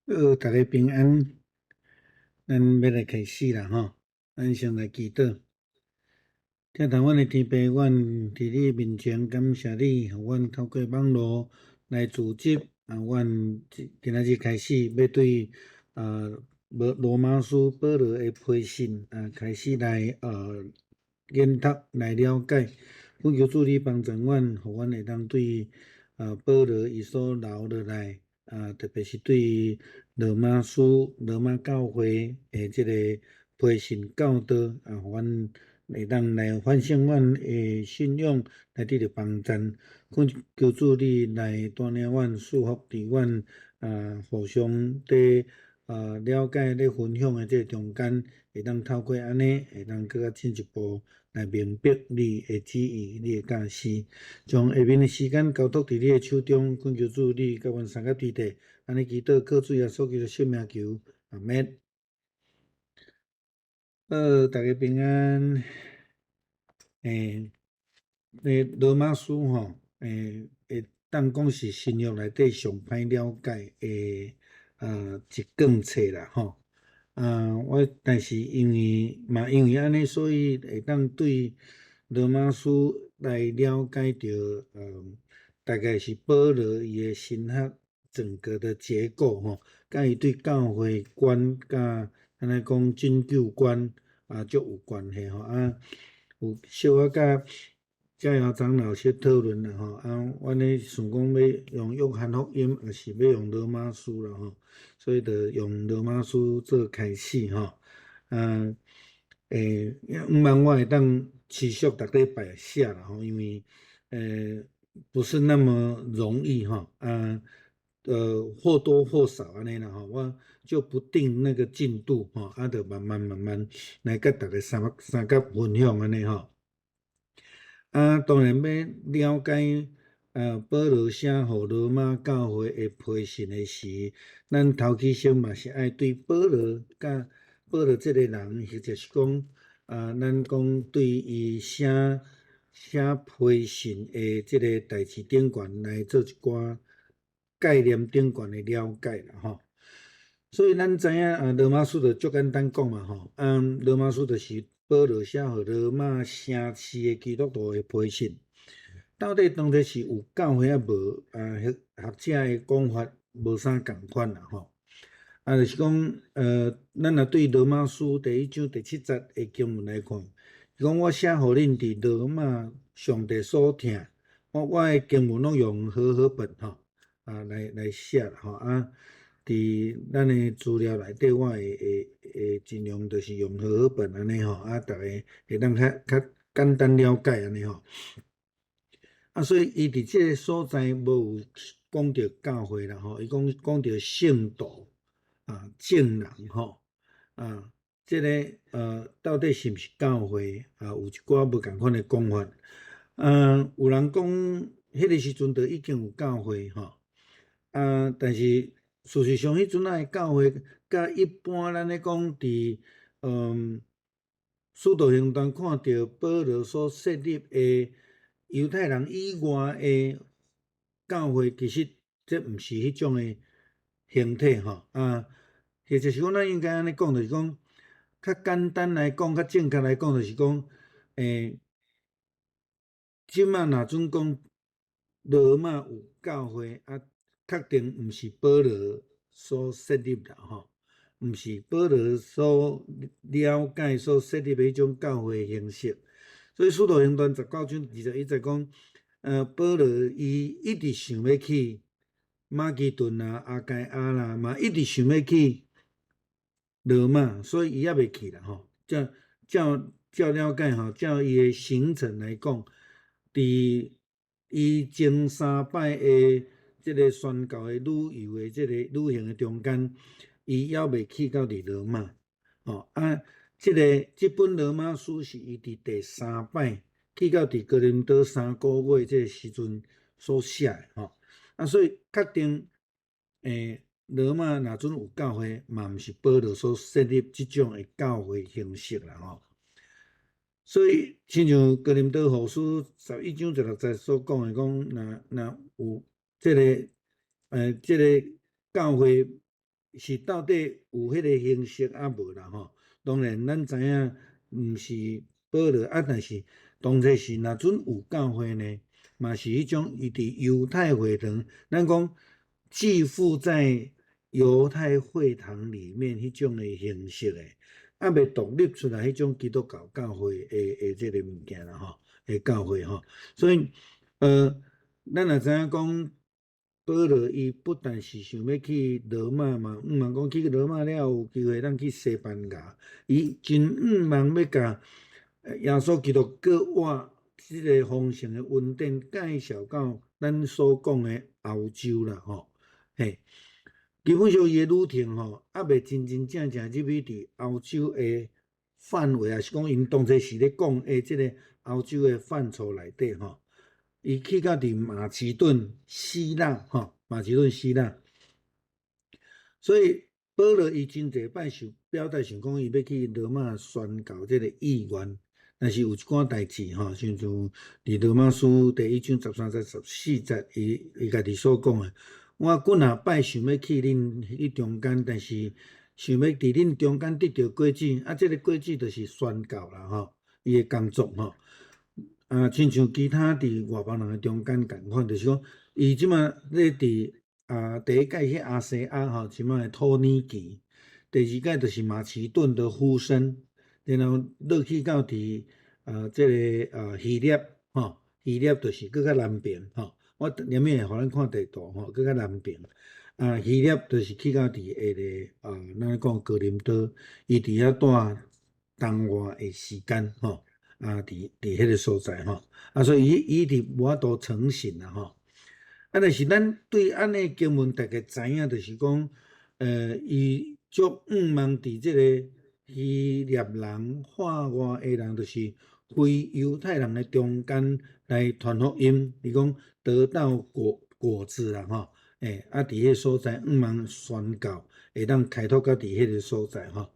好，大家平安，咱欲來開始啦吼，咱先來祈禱。疼痛阮的天父，阮佇你面前感謝你，予阮透過網路來組織，啊，阮今仔日開始欲對羅馬書保羅的批信啊，開始來研讀來了解。懇求主你幫助阮，予阮會當對保羅伊所留落來，啊，特別是對羅馬書、羅馬教會的這個批信教導，啊，予阮會當來反省阮的信仰，來得著幫贊。懇求主你來帶領阮，賜福佇阮啊，互相佇了解、咧分享的這個中間，會當透過按呢，會當閣較進一步來明白你的旨意、你的教示。將下面的時間交託佇你的手中，懇求主你佮阮相佮佇咧，按呢祈禱，靠主耶穌基督聖名求，阿們。好，大家平安。欸，羅馬書吼，會當講是新約內底上歹了解的一卷冊啦吼。啊，我但是因為嘛因為按呢，所以會當對羅馬書來了解著，大概是保羅伊的神學整個的結構吼，佮伊對教會觀佮按呢講拯救觀啊，足有關係吼。啊，有小可佮嘉瑤長老小討論啦吼。啊，阮咧想講欲用約翰福音，抑是欲用羅馬書啦吼，所以就用羅馬書做開始吼。啊，毋望我會當持續逐禮拜寫啦吼，因為不是那麼容易吼。啊，或多或少按呢啦吼，我就不定那個進度吼，啊，就慢慢慢慢來佮大家相佮分享按呢吼。啊，當然欲了解保羅寫予羅馬教會的批信的時，咱頭起先嘛是愛對保羅佮保羅這個人，或者是講啊，咱講對伊寫批信的這個代誌頂懸來做一寡概念頂懸的了解啦吼。所以咱知影啊，羅馬書就足簡單講嘛吼，啊，羅馬書就是保羅寫予羅馬城市的基督徒的批信。到底當初是有教會抑無？啊，學者的講法無啥仝款啦吼。啊，就是講，咱若對羅馬書第一章第七節的經文來看，伊講我寫予恁佇羅馬上帝所疼，我的經文攏用和合本吼，啊來寫啦吼啊。佇咱的資料內底，我會盡量就是用和合本按呢吼，啊，逐家會當較簡單了解按呢吼。啊，所以伊佇這個所在無有講著教會啦吼，伊講著聖徒啊、眾人吼，啊，這個到底是毋是教會啊？有一寡無仝款的講法。啊，有人講彼個時陣就已經有教會吼，啊，但是事實上，彼陣仔的教會，佮一般咱咧講佇使徒行傳看著保羅所設立的猶太人以外的教會，其實這毋是彼種的形體吼啊，或者是講咱應該按呢講，就是講較簡單來講，較正確來講，就是講，這馬若準講羅馬有教會啊，確定毋是保羅所設立啦吼，毋是保羅所了解、所設立的彼種教會形式。所以《使徒行傳》19章21節講，保羅伊一直想欲去馬其頓啦、亞該亞啦，嘛一直想欲去羅馬，所以伊猶未去啦吼。照了解吼，照伊的行程來講，佇伊前三擺的這個宣教的旅遊的這個旅行的中間，伊猶未去到佇羅馬，吼啊！這本羅馬書是伊佇第三擺去到佇哥林多三個月這個時陣所寫的吼，啊，所以確定，羅馬若準有教會，嘛毋是保羅所設立這種的教會形式啦吼。所以，親像哥林多後書11章16節所講的，講若有這個教會，是到底有彼个形式抑無啦吼？當然，咱知影毋是保羅啊，但是當初時若準有教會呢，嘛是彼種伊佇猶太會堂，咱講寄附在猶太會堂裡面彼種的形式的，猶未獨立出來彼種基督教教會的這个物件啦吼，的教會吼，所以咱若知影講，保羅伊不但是想欲去羅馬嘛，向望講去羅馬了後有機會通去西班牙，伊真向望欲共耶穌基督閣活這个豐盛的恩典介紹到咱所講的歐洲啦吼，嘿，基本上伊的旅程吼，猶未真真正正入去佇歐洲的範圍，抑是講𪜶當初時咧講的這个歐洲的範疇內底吼。伊去到佇馬其頓、希臘，吼，馬其頓、希臘，所以保羅伊真濟擺想表達想講，伊欲去羅馬宣教這个意願，但是有一寡代誌吼，像像佇羅馬書第一章13節、14節，伊伊家己所講的，我幾若擺想欲去恁彼中間，但是想欲佇恁中間得著果子，啊，這个果子就是宣教啦，吼，伊的工作吼。啊，親像其他佇外邦人的中間仝款，就是講，伊這馬咧佇啊，第一擺去亞細亞吼，這馬的土耳其；第二擺就是馬其頓的呼聲，然後落去到佇啊，這个啊希臘吼，希臘就是閣較南邊吼。我後面會予咱看地圖吼，閣較南邊。啊，希臘就是去到佇下个啊，咱講哥林多，伊佇遐蹛冬外的時間吼。啊，佇佇彼个所在吼，啊，所以伊伊佇無法度成行啦吼。啊，但是咱對按呢經文，逐家知影，就是講，伊足向望佇這个希臘人、化外的人，就是非猶太人的中間來傳福音，伊講得到果果子啦吼。啊，佇彼个所在向望宣教，會當開拓到佇彼个所在吼。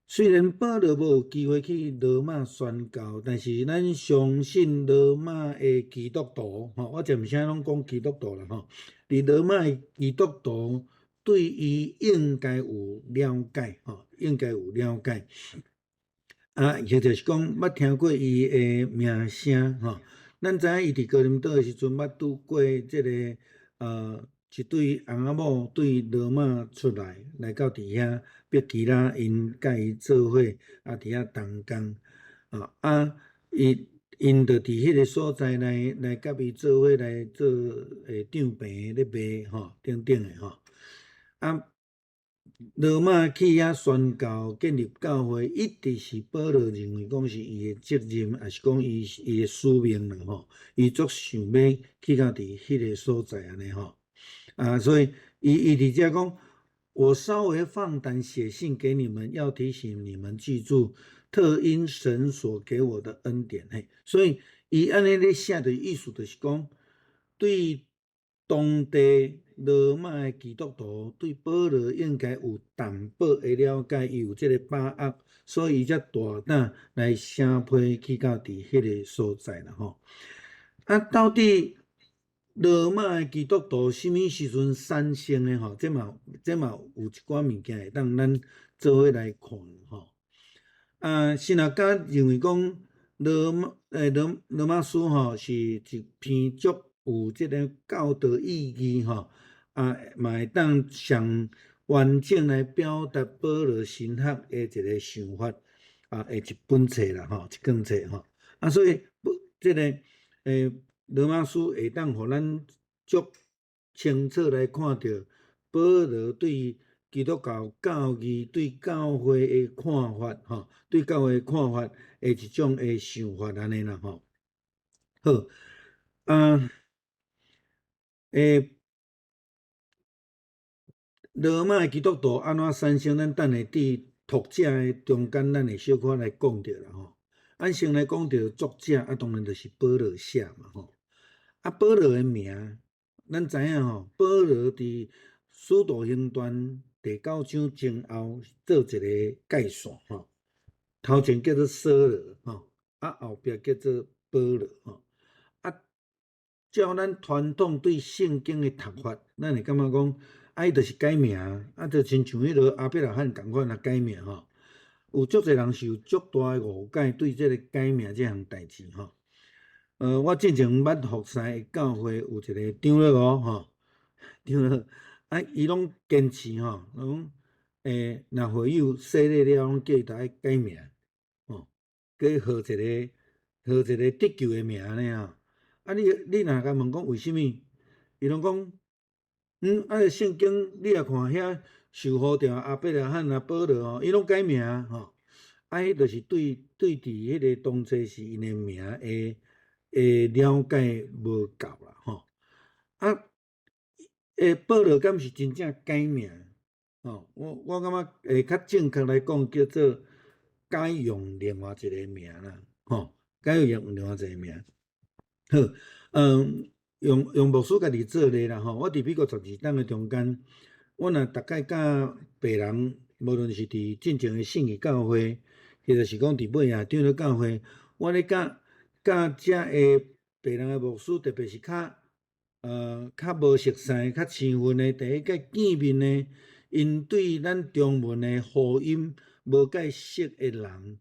雖然保羅無有機會去羅馬宣教，但是咱相信羅馬的基督徒，吼，我這毋是攏講基督徒啦，吼。佇羅馬的基督徒對伊應該有了解，吼，應該有了解。啊，或者是講捌聽過伊的名聲，吼。咱知影伊佇哥林多的時陣捌拄過這个一對翁仔某對羅馬出來，來到佇遐，百基拉𪜶佮伊做伙，啊，佇遐同工，啊啊，伊𪜶就佇彼個所在來來佮伊做伙來做帳棚咧賣吼，等等的吼。啊，羅馬去遐宣教建立教會，一直是保羅認為講是伊的責任，抑是講伊伊的使命啦吼。伊足想欲去到佇彼个所在按呢吼。啊，所以伊伊佇遮講，我稍微放膽寫信給你們，要提醒你們記住，特因神所給我的恩典。嘿，所以伊按呢咧寫的意思就是講，對當地羅馬的基督徒對保羅應該有淡薄的了解，伊有這个把握，所以伊才大膽來寫批去到佇彼个所在啦吼。啊，到底羅馬的基督徒啥物時陣產生的吼？這嘛這嘛有一寡物件會當咱做伙來看吼。啊，神學家認為講羅馬羅羅馬書吼是一篇足有這个教導意義吼，啊嘛會當上完整來表達保羅神學的一个想法啊，的一本冊啦吼，一卷冊吼。啊，所以這个羅馬書會當予咱足清楚來看著保羅對基督教教義、對教會的看法，吼，對教會的看法的一種的想法按呢啦，吼。好，啊，羅馬的基督徒按怎產生？咱等下佇讀者的中間，咱會小可來講著啦，吼。咱先來講著作者，啊，當然就是保羅寫嘛，吼。啊，保羅的名，咱知影吼，保羅佇使徒行傳第九章前後做一个界線吼。頭前叫做掃羅吼，啊後壁叫做保羅吼。啊，照咱傳統對聖經的讀法，咱會感覺講，啊，伊就是改名，啊，就親像彼落亞伯拉罕仝款啊改名吼。有足濟人是有足大的誤解對這个改名這項代誌吼。我進前捌服侍的教會有一个長老哦吼，長老啊，伊攏堅持吼，講若會友洗禮了，攏叫伊著愛改名，吼，閣號一個得救的名按呢吼。啊你若共問講為啥物，伊攏講，啊聖經你若看遐受呼召亞伯拉罕啊、保羅吼，伊攏改名吼。啊，彼就是對佇彼个當初是𪜶的名的了解無夠啦吼。啊，保羅敢是真正改名？吼，我感覺會較正確來講，叫做改用另外一个名啦，吼，改用另外一个名。好，用牧師家己做例啦吼，我佇美國12冬的中間，我若逐擺佮白人，無論是佇進前的信義教會，或者是講佇尾仔長老教會，我咧佮遮的白人的牧師，特別是較無熟似、較生分的，第一擺見面的，𪜶對咱中文的呼音無介熟的人，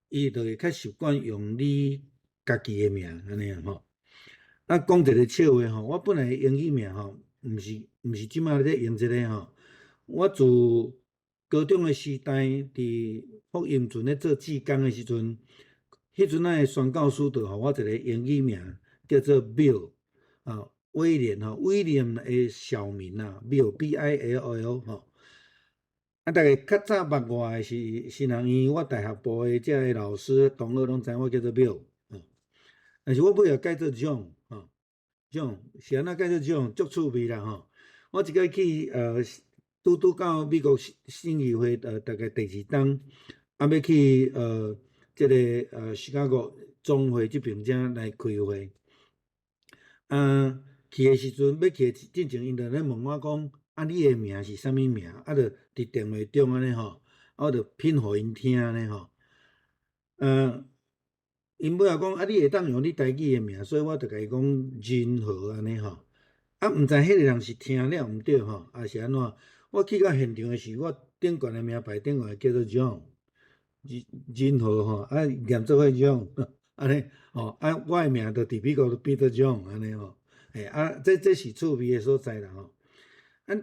伊就會較習慣用你家己的名按呢吼。啊，講一个笑話吼，我本來英語名吼，毋是這擺咧用這个吼。我自高中的時代，佇福音船咧做志工的時陣，彼陣仔的宣教師就予我一个英語名，叫做 Bill，啊，威廉吼，威廉的小名啊，Bill B I L L 吼。啊，逐家較早捌我的是新人院，我大學部的遮个老師同學攏知影我叫做 Bill，但是我尾仔改做 John，吼，John 是按怎改做 John？足趣味啦吼。我一擺去拄拄到美國信義會大概第二冬，啊欲去這个芝加哥總會這爿遮來開會。啊，去的時陣，欲去的進前，𪜶就咧問我講：啊，你的名是啥物名？啊，就佇電話中按呢吼，啊，我就拼予𪜶聽按呢吼。𪜶尾仔講：啊，你會當用你台語的名，所以我就共伊講仁和按呢吼。啊，毋知彼个人是聽了毋對吼，抑是按怎？我去到現場的時，我頂懸的名牌頂懸叫做 John，仁和吼，啊念做伙 John，按呢吼，啊我的名就佇美國就變做 John 按呢吼，嘿啊，這是趣味的所在啦吼。啊，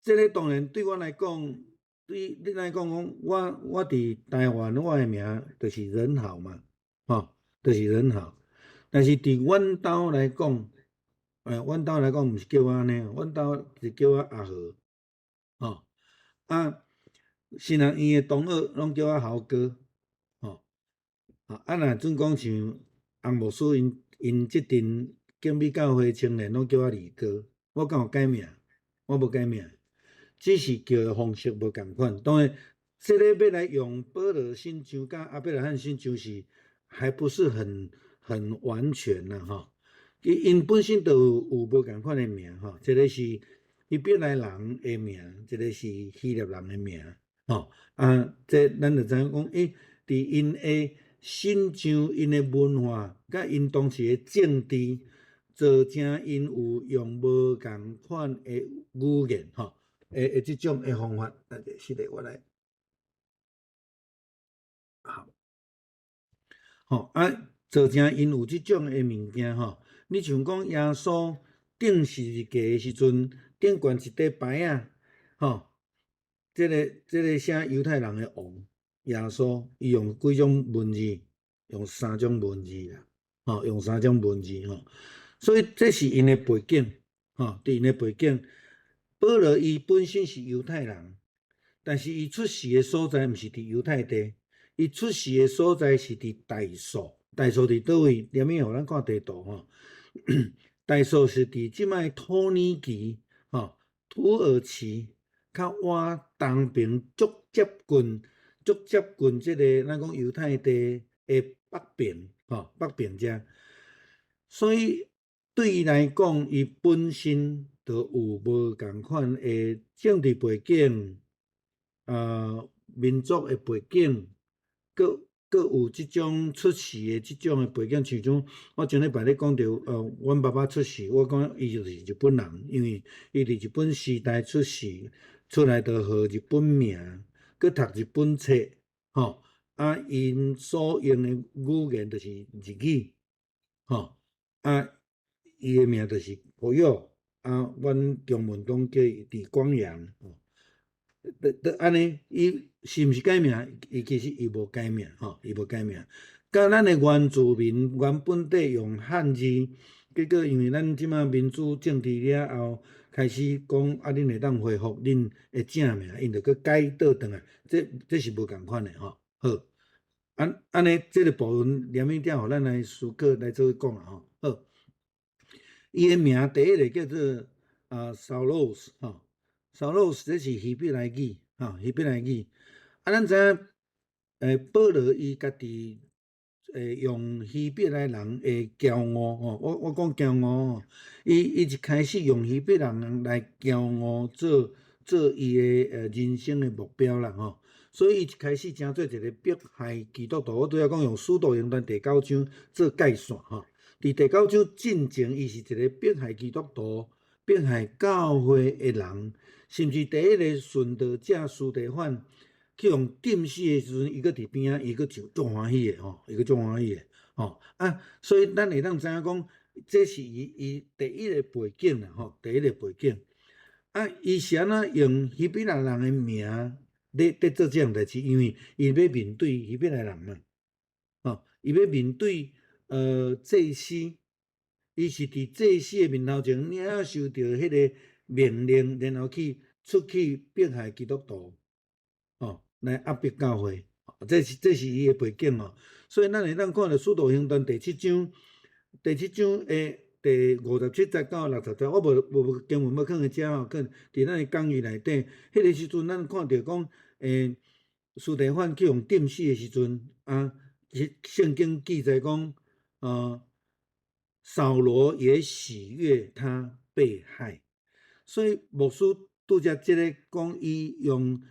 這个當然對我來講，對你來講講，我佇台灣我的名就是仁豪嘛，吼，就是仁豪。但是佇阮兜來講，阮兜來講毋是叫我按呢，阮兜是叫我阿豪。吼，啊，新人院的同學攏叫我豪哥，吼，啊，若準講像洪牧師𪜶這陣景美教會青年攏叫我二哥，我敢有改名？我無改名，只是叫的方式無仝款。當然，這个欲來用保羅信仰佮亞伯拉罕信仰是還不是很完全啦，吼。𪜶本身就有無仝款的名，吼，一个是希伯來人的名，一个是希臘人的名，吼。啊，這咱就知影講，佇𪜶的信仰、𪜶的文化，佮𪜶當時的政治，造成𪜶有用無仝款的語言，吼，的這種的方法。啊，是的，我來，好，吼啊，造成𪜶有這種的物件，吼。你像講耶穌釘十字架的時陣，頂懸一塊牌仔，吼，這个寫猶太人的王耶穌，伊用幾種文字？用三種文字啦，吼，用三種文字吼。所以這是𪜶的背景，吼，佇𪜶的背景。保羅伊本身是猶太人，但是伊出世的所在毋是佇猶太地，伊出世的所在是佇大數。大數佇佗位？連面予咱看地圖吼。大數是佇這擺土耳其，吼，土耳其較倚東邊足接近，足接近這个咱講猶太地的北邊，吼，北邊遮。所以對伊來講，伊本身就有無仝款的政治背景，民族的背景，閣閣有這種出世的這種的背景，像種我前禮拜咧講著，阮爸爸出世，我講伊就是日本人，因為伊佇日本時代出世，出來就號日本名，閣讀日本冊，吼，啊，𪜶所用的語言就是日語，吼，啊，伊的名就是保佑，啊，阮中文攏叫伊李光陽，吼。就按呢，伊是毋是改名？伊其實伊無改名，吼，伊無改名。佮咱的原住民原本底用漢字，結果因為咱這馬民主政治了後，開始講啊，恁會當恢復恁的正名，𪜶就閣改倒轉來，這是無仝款的吼。好，按呢，這個部分連物點，予咱來思考來做講啦吼。好，伊的名第一個叫做啊掃羅斯吼。掃羅斯這是希伯來語，吼，希伯來語。啊，咱知影，保羅伊家己用希伯來人的驕傲，吼，我講驕傲，伊一開始用希伯來人來驕傲做伊的人生的目標啦，吼。所以伊一開始成做一個迫害基督徒，我拄才講用《使徒行傳》第九章做界線，吼。佇第九章進前，伊是一個迫害基督徒、迫害教會的人。甚至第一個殉道者司提反去予釘死的時陣，伊閣佇邊仔，伊閣就足歡喜的吼，伊閣足歡喜的吼。啊，所以咱會當知影講，這是伊第一個背景啦吼，第一個背景。啊，伊是按怎用希伯來人的名咧做這項代誌？因為伊欲面對希伯來人嘛，吼，伊欲面對祭司，伊是佇祭司的面頭前領受著彼個命令，然後去出去迫害基督徒，吼，來壓迫教會，這是伊的背景哦。所以咱會當看著《使徒行傳》第七章，第七章的第57節到60節，我無經文欲囥佇遮吼，囥佇咱的講義內底。彼個時陣，咱看著講，司提反去予釘死的時陣，啊，聖經記載講，掃羅也喜悅他被害。所以牧師拄才這个講，伊用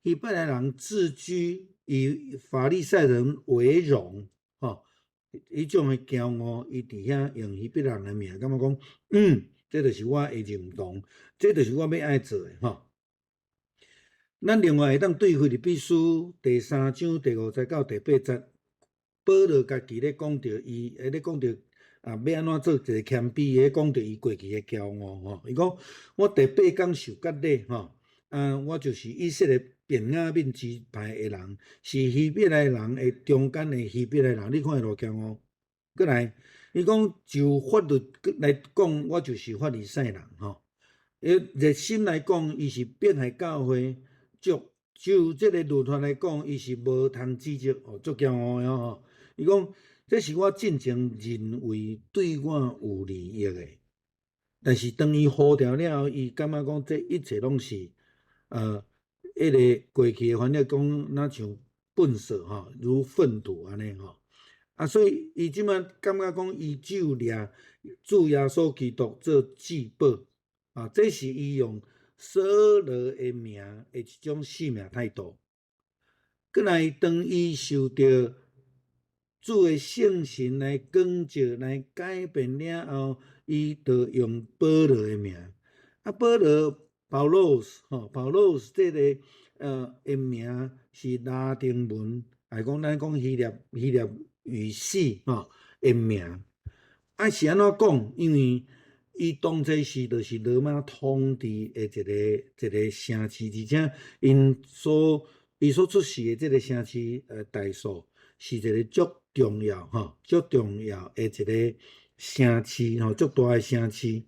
希伯來人自居，以法利賽人為榮，吼，彼種的驕傲，伊佇遐用希伯來人的名，感覺講，這就是我的認同，這就是我欲愛做的，吼。咱另外會當對腓立比書第三章第五節到第八節，保羅家己咧講著伊，咧講著啊，欲按怎做一個謙卑，咧講著伊過去的驕傲吼。伊講我第八工受割禮吼，啊，我就是以色列便雅憫支派的人，是希伯來人的中間的希伯來人。你看伊偌驕傲。閣來，伊講就法律來講，我就是法利賽人吼。伊熱心來講，伊是迫害教會。就這个律法來講，伊是無通指責哦，足驕傲的吼。伊講這是我進前認為對我有利益的，但是當伊呼召了後，伊感覺講這一切攏是彼个過去的翻譯講，若像糞掃吼，如糞土按呢吼。啊，所以伊這馬感覺講，伊只有掠主耶穌基督做至寶啊，這是伊用掃羅的名的一種生命態度。閣來，當伊受著主的聖神來光照、來改變了後，伊就用保羅的名。啊，保羅 Paulos 吼，Paulos 這个的名是拉丁文，來講咱講希臘語系吼的名。啊，是按怎講？因為伊當初時就是羅馬統治的一個城市，而且伊所出世的這個城市，大數是一個足重要吼，足重要的一個城市吼，足大的城市。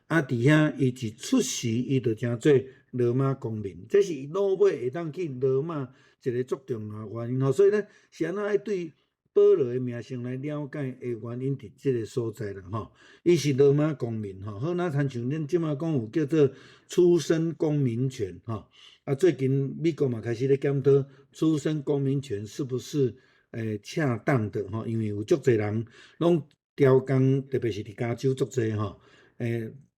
啊，佇遐伊一出世，伊就成做羅馬公民，這是伊落尾會當去羅馬一個足重要的原因吼。所以咱是按怎愛對保羅的名聲來了解的原因，佇這个所在啦吼。伊是羅馬公民吼，好，若親像恁這馬講有叫做出生公民權吼。啊，最近美國嘛開始咧檢討出生公民權是不是恰當的吼，因為有足濟人攏刁工，特別是佇加州足濟吼，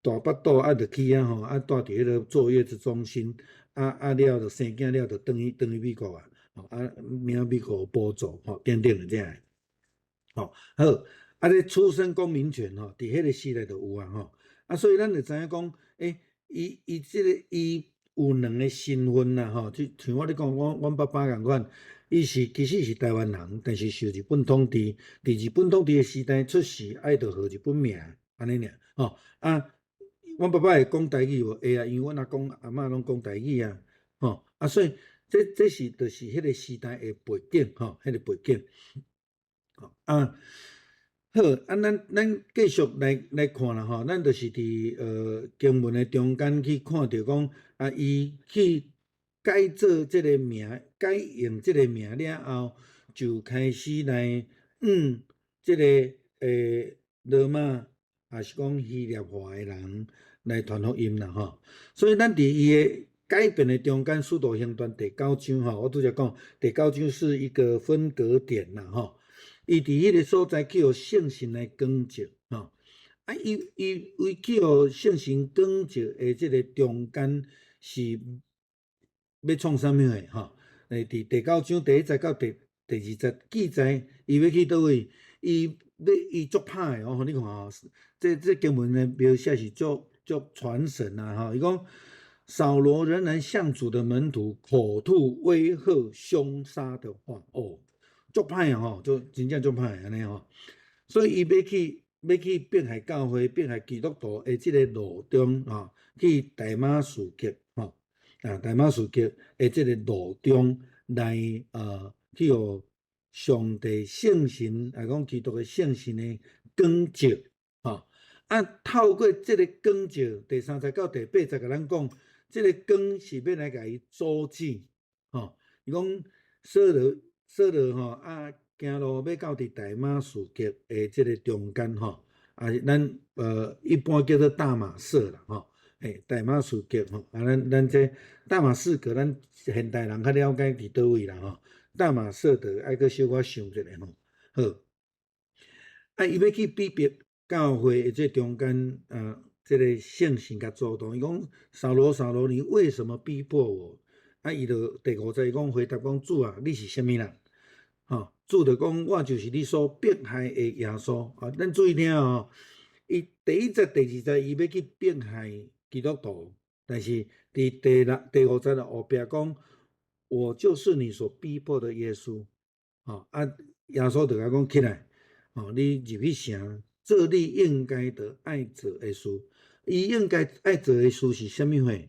大腹肚啊，就去遐吼，啊，蹛佇彼个坐月子中心，啊啊了就生囝了就轉去美國啊，吼啊領美國補助吼等等的這樣，吼好，啊這出生公民權吼，佇彼個時代就有啊吼，啊所以咱就知影講，欸，伊這個伊有兩个身份啦吼，就像我咧講，阮爸爸仝款，伊是其實是台灣人，但是受日本統治，佇日本統治的時代出世，愛就號日本名，按呢爾吼啊。阮爸爸會講台語無？會啊，因為阮阿公阿嬤攏講台語啊，吼啊，所以這是就是彼個時代的背景吼，彼個背景。啊，好，啊，咱繼續來看啦吼，咱就是佇經文的中間去看著講，啊，伊去改做這個名，改用這個名了後，就開始來向這個羅馬，抑是講希臘化的人來傳福音啦吼。所以咱佇伊的改變的中間，使徒行傳第九章吼，我拄才講第九章是一個分隔點啦吼。伊佇彼個所在去予聖神來光照吼，啊，伊為去予聖神光照的這個中間是欲創啥物貨吼？佇第九章第一節到第二節記載，伊欲去佗位？伊欲伊足歹的哦，你看吼，這經文的描寫是足足傳神啊吼！伊講掃羅仍然向主的門徒口吐威嚇兇殺的話哦。足歹吼，就真正足歹按呢吼，所以伊欲去迫害教會、迫害基督徒的這個路中吼，去大馬士革吼，啊大馬士革的這個路中來去予上帝聖神，來講基督的聖神的光照吼，啊透過這個光照，第三節到第八節共咱講，這個光是欲來共伊阻止吼，伊講掃羅。掃羅吼啊，行路欲到佇大馬士革的這個中間吼，啊咱一般叫做大馬色啦吼，嘿，大馬士革吼，啊咱這大馬士革，咱現代人較了解佇佗位啦吼，大馬色就愛閣小可想一下吼，好，啊伊欲去逼迫教會的這中間啊，這個聖神共阻擋，伊講掃羅掃羅，你為什麼逼迫我？啊，伊就第五節伊講回答講主啊，你是啥物人？吼，主就講我就是你所迫害的耶穌。啊，咱注意聽哦，伊第一節、第二節伊欲去迫害基督徒，但是佇第六、第五節後壁講，我就是你所逼迫的耶穌。吼，啊，耶穌就共講起來，吼，你入去城，做你應該著愛做的事。伊應該愛做的事是啥物貨？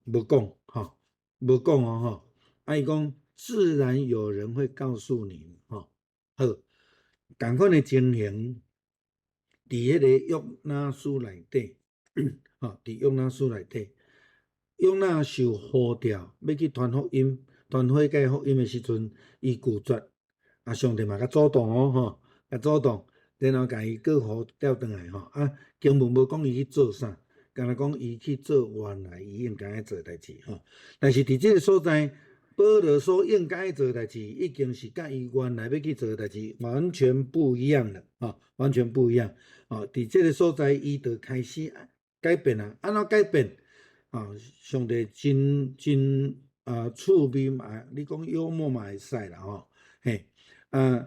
無講，吼。無講哦，吼！啊，伊講自然有人會告訴你，吼，好，仝款的情形，佇彼個約拿書內底，吼，佇約拿書內底，約拿受呼召欲去傳福音、傳悔改福音的時陣，伊拒絕，啊，上帝嘛共阻擋哦，吼，共阻擋，然後共伊閣呼召轉來，吼，啊，經文無講伊去做啥。敢若講伊去做原來伊應該愛做的代誌吼，但是佇這個所在，保羅所應該愛做的代誌，已經是佮伊原來欲去做的代誌完全不一樣了，吼，完全不一樣。吼，佇這個所在，伊就開始改變啊，按怎改變？啊，上帝真真啊趣味嘛，你講幽默嘛會使啦吼，嘿，啊，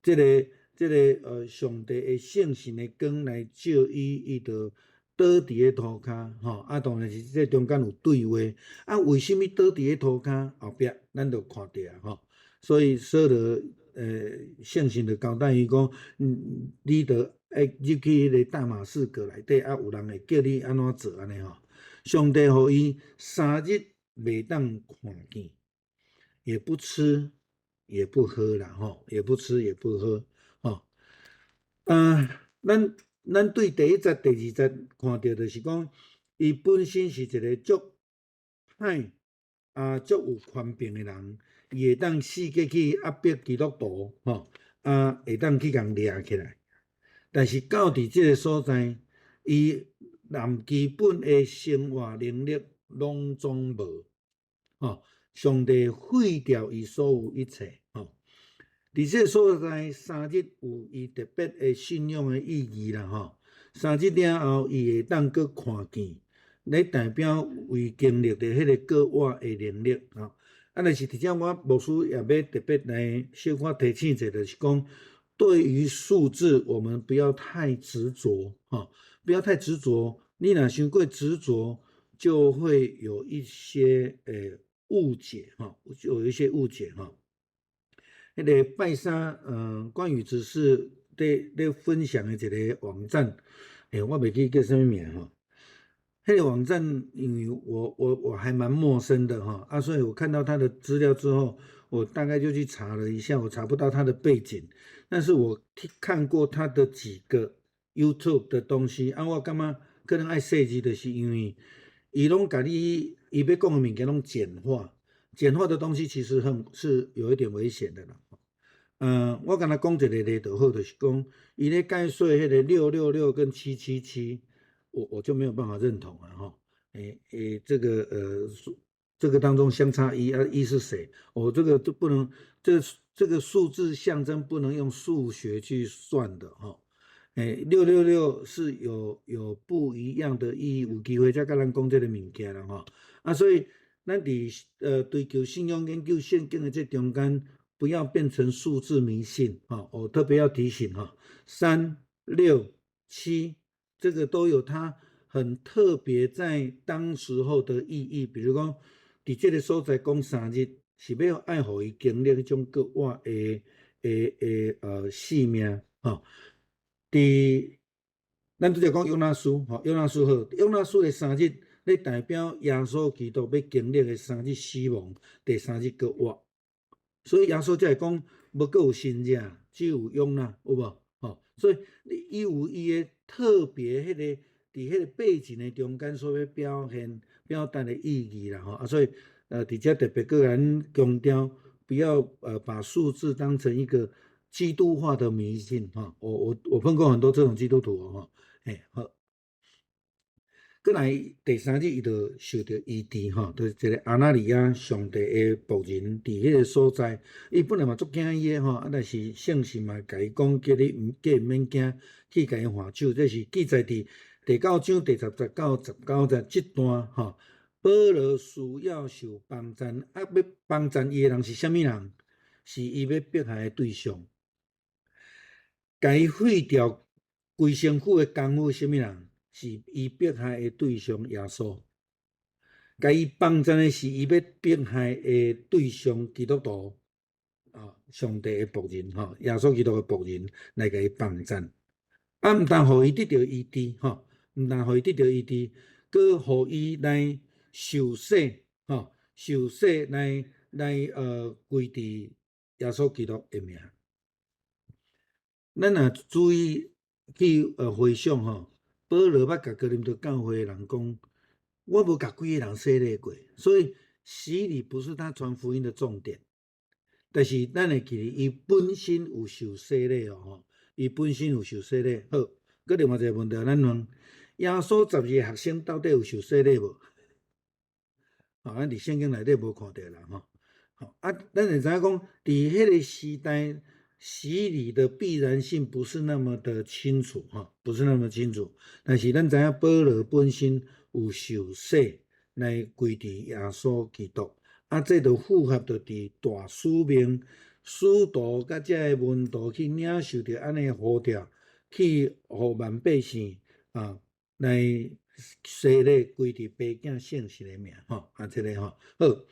這個上帝的聖神的光來照伊，伊就倒佇咧塗跤，吼，啊，當然是這中間有對話，啊，為啥物倒佇咧塗跤後壁，咱就看著啊，吼，所以掃羅，聖神就交代伊講，你著愛入去彼個大馬士革內底，啊，有人會叫你按怎做按呢吼。上帝予伊3日袂當看見，也不吃也不喝啦，吼，也不吃也不喝，吼，啊，咱對第一節、第二節看著，就是講，伊本身是一個足歹啊，足有權柄的人，伊會當四界去壓迫基督徒，吼，啊，會當去共掠起來。但是到佇這個所在，伊連基本的生活能力攏總無，吼，上帝廢掉伊所有一切，吼。佇這個所在，三日有伊特別的信仰的意義啦，吼。三日了後，伊會當閣看見，咧代表為經歷著彼個過活的能力吼。啊，但是佇遮我牧師也欲特別來小可提醒者，就是講對於數字，我們不要太執著，吼，不要太執著。你若傷過執著，就會有一些誤解，吼，就有一些誤解，吼。彼個拜三，關於只是咧分享的一個網站，我袂記叫啥物名吼。彼個網站，因為我還蠻陌生的哈，啊，所以我看到他的資料之後，我大概就去查了一下，我查不到他的背景，但是我看過他的幾個 YouTube 的東西，啊，我感覺可能愛細緻，就是因為伊攏共你伊欲講的物件攏簡化，簡化的東西其實很是有一點危險的啦。我敢若講一個例就好，就是講伊咧解說彼個666跟777。我就沒有辦法認同啊，吼，這個這個當中相差一啊，一是誰？我這個都不能，這個數字象徵不能用數學去算的，吼。666是有不一樣的意義，有機會再共咱講這個物件啦，吼。啊，所以咱佇追求信仰、研究聖經的這中間，不要變成數字迷信，吼。我特別要提醒哈，3、6、7。這個都有它很特別在當時候的意義，比如講，佇這個所在講三日，是欲愛予伊經歷彼種過活的性命，吼。佇咱拄才講約拿書，吼，約拿書好，約拿書的三日，咧代表耶穌基督欲經歷的三日死亡，第三日閣活。所以耶穌才會講，無閣有先知，只有約拿，有無？吼，所以伊有伊的特別彼個佇彼個背景的中間所欲表現表達的意義啦，吼啊，所以佇遮特別閣咱強調，不要把數字當成一個基督化的迷信，吼，我碰過很多這種基督徒吼，好。閣來第三日，伊就受著醫治吼，就是一個亞拿尼亞上帝的僕人佇彼個所在，伊本來嘛足驚伊的吼，啊，但是聖神嘛共伊講，叫你毋叫伊毋免驚，去共伊按手，這是記載佇第九章第十節到十九節這段吼。保羅需要受幫贊，啊，欲幫贊伊的人是啥物人？是伊欲迫害的對象，共伊廢掉規身軀的功夫，啥物人？是伊迫害的對象耶穌，共伊幫贊的是伊欲迫害的對象基督徒啊，上帝的僕人吼，耶穌基督的僕人來共伊幫贊，啊，毋但予伊得著醫治吼，毋但予伊得著醫治，閣予伊來受洗吼，受洗來歸佇耶穌基督的名。咱若注意去回想吼。保羅捌共哥林多教會的人講，我無共幾个人洗禮過，所以洗禮不是他傳福音的重點。但是咱會記得，伊本身有受洗禮哦，吼，伊本身有受洗禮。好，閣另外一個問題，咱問耶穌十二個學生到底有受洗禮無？啊，咱佇聖經內底無看著啦，吼。好啊，咱會知影講，佇彼個時代，洗禮的必然性不是那麼的清楚，哈，不是那麼清楚。但是咱知影保羅本身有受洗來歸佇耶穌基督，啊，這就符合著佇大使命，使徒佮這个門徒去領受著按呢呼召，去予萬百姓啊來洗禮歸佇爸囝聖神的名，吼，啊，這个吼好。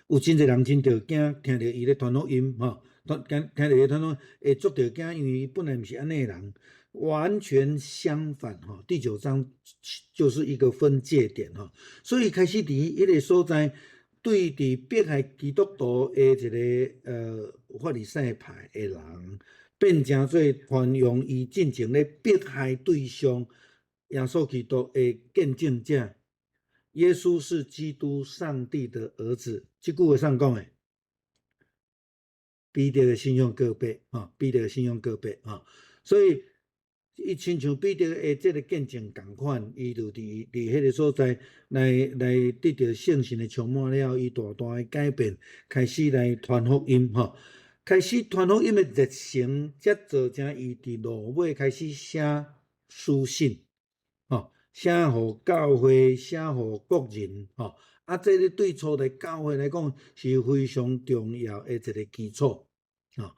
有真濟人真著驚，聽著伊咧傳福音，吼，聽著伊傳福音會足著驚，因為伊本來毋是按呢的人，完全相反，吼。第九章就是一個分界點，吼。所以開始佇彼個所在，對佇迫害基督徒的一個法利賽派的人，變成做寬容伊進前咧迫害對象耶穌基督的見證者。耶穌是基督上帝的兒子，這句話誰講的？彼得的信仰告白，哈，彼得的信仰告白，哈，所以伊親像彼得的這个見證仝款，伊就佇彼个所在來得著聖神的充滿了，伊大大的改變，開始來傳福音，吼，開始傳福音的熱誠，才造成伊佇落尾開始寫書信，吼。寫予教會，寫予國人，吼。啊，這个對初代教會來講是非常重要的一個基礎，吼。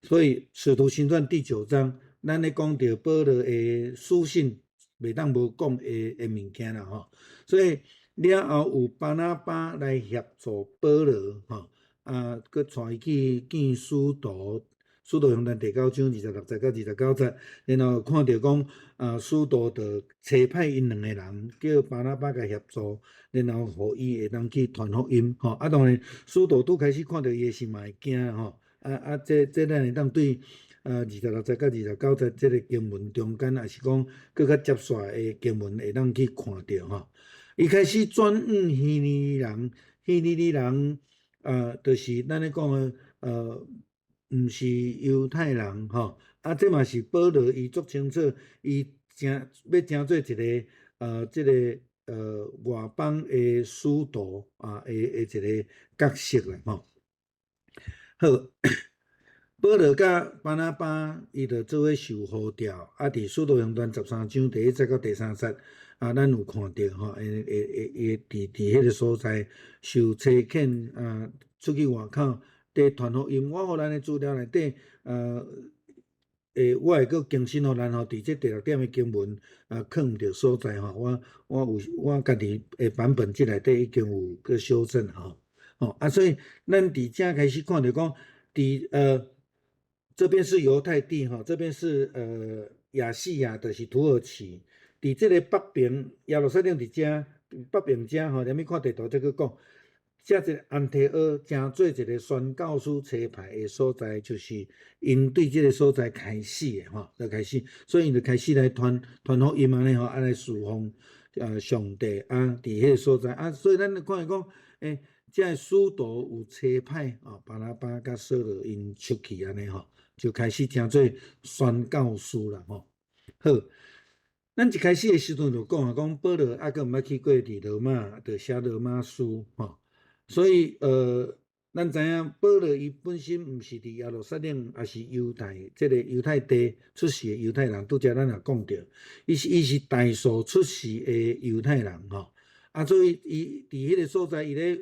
所以《使徒行傳》第九章，咱咧講著保羅的書信，袂當無講的物件啦，吼。所以了後有巴拿巴來協助保羅，吼，啊，閣帶伊去見使徒。使徒行傳第九章26節到29節，然後看著講，啊，使徒就差派𪜶兩個人，叫巴拿巴共協助，然後予伊會當去傳福音，吼。啊，當然，使徒拄開始看著伊的時嘛會驚，吼。啊啊，這咱會當對26節到29節這个經文中間，抑是講閣較接續的經文會當去看著，吼。伊開始轉往希利尼人，希利尼人，就是咱咧講的，毋是猶太人，吼，啊，這嘛是保羅伊足清楚，伊成欲成做一个，這个外邦的使徒啊的一个角色啦，吼。好，保羅佮巴拿巴伊就做伙受呼召，啊，佇使徒行傳13章第一節到第三節，啊，咱有看著吼，會會佇彼个所在受差遣啊，出去外口佇傳福音。我予咱的資料內底，我會閣更新予咱吼，佇這第六點的經文啊，囥毋著所在吼，我有我家己的版本這內底已經有閣修正吼，吼啊，所以咱佇遮開始看著講，佇這邊是猶太地吼，這邊是亞細亞，就是土耳其。佇這个北邊，耶路撒冷佇遮，北邊遮吼，連物看地圖再閣講。遮一个安提阿成做一个宣教師差派的所在，就是𪜶對這个所在開始的吼，就開始，所以𪜶就開始來傳傳福音按呢吼，啊來侍奉上帝啊，佇彼个所在啊，所以咱就看見講，欸，這个使徒有差派啊，巴拿巴佮掃羅𪜶出去按呢吼，就開始成做宣教師啦吼。好，咱一開始的時陣就講啊，講保羅猶閣毋捌去過佇羅馬，就寫羅馬書吼。所以，咱知影保羅伊本身毋是佇耶路撒冷，抑是猶太這个猶太地出世的猶太人。拄才咱也講著，伊是大數出世的猶太人吼。啊，所以伊佇彼个所在，伊咧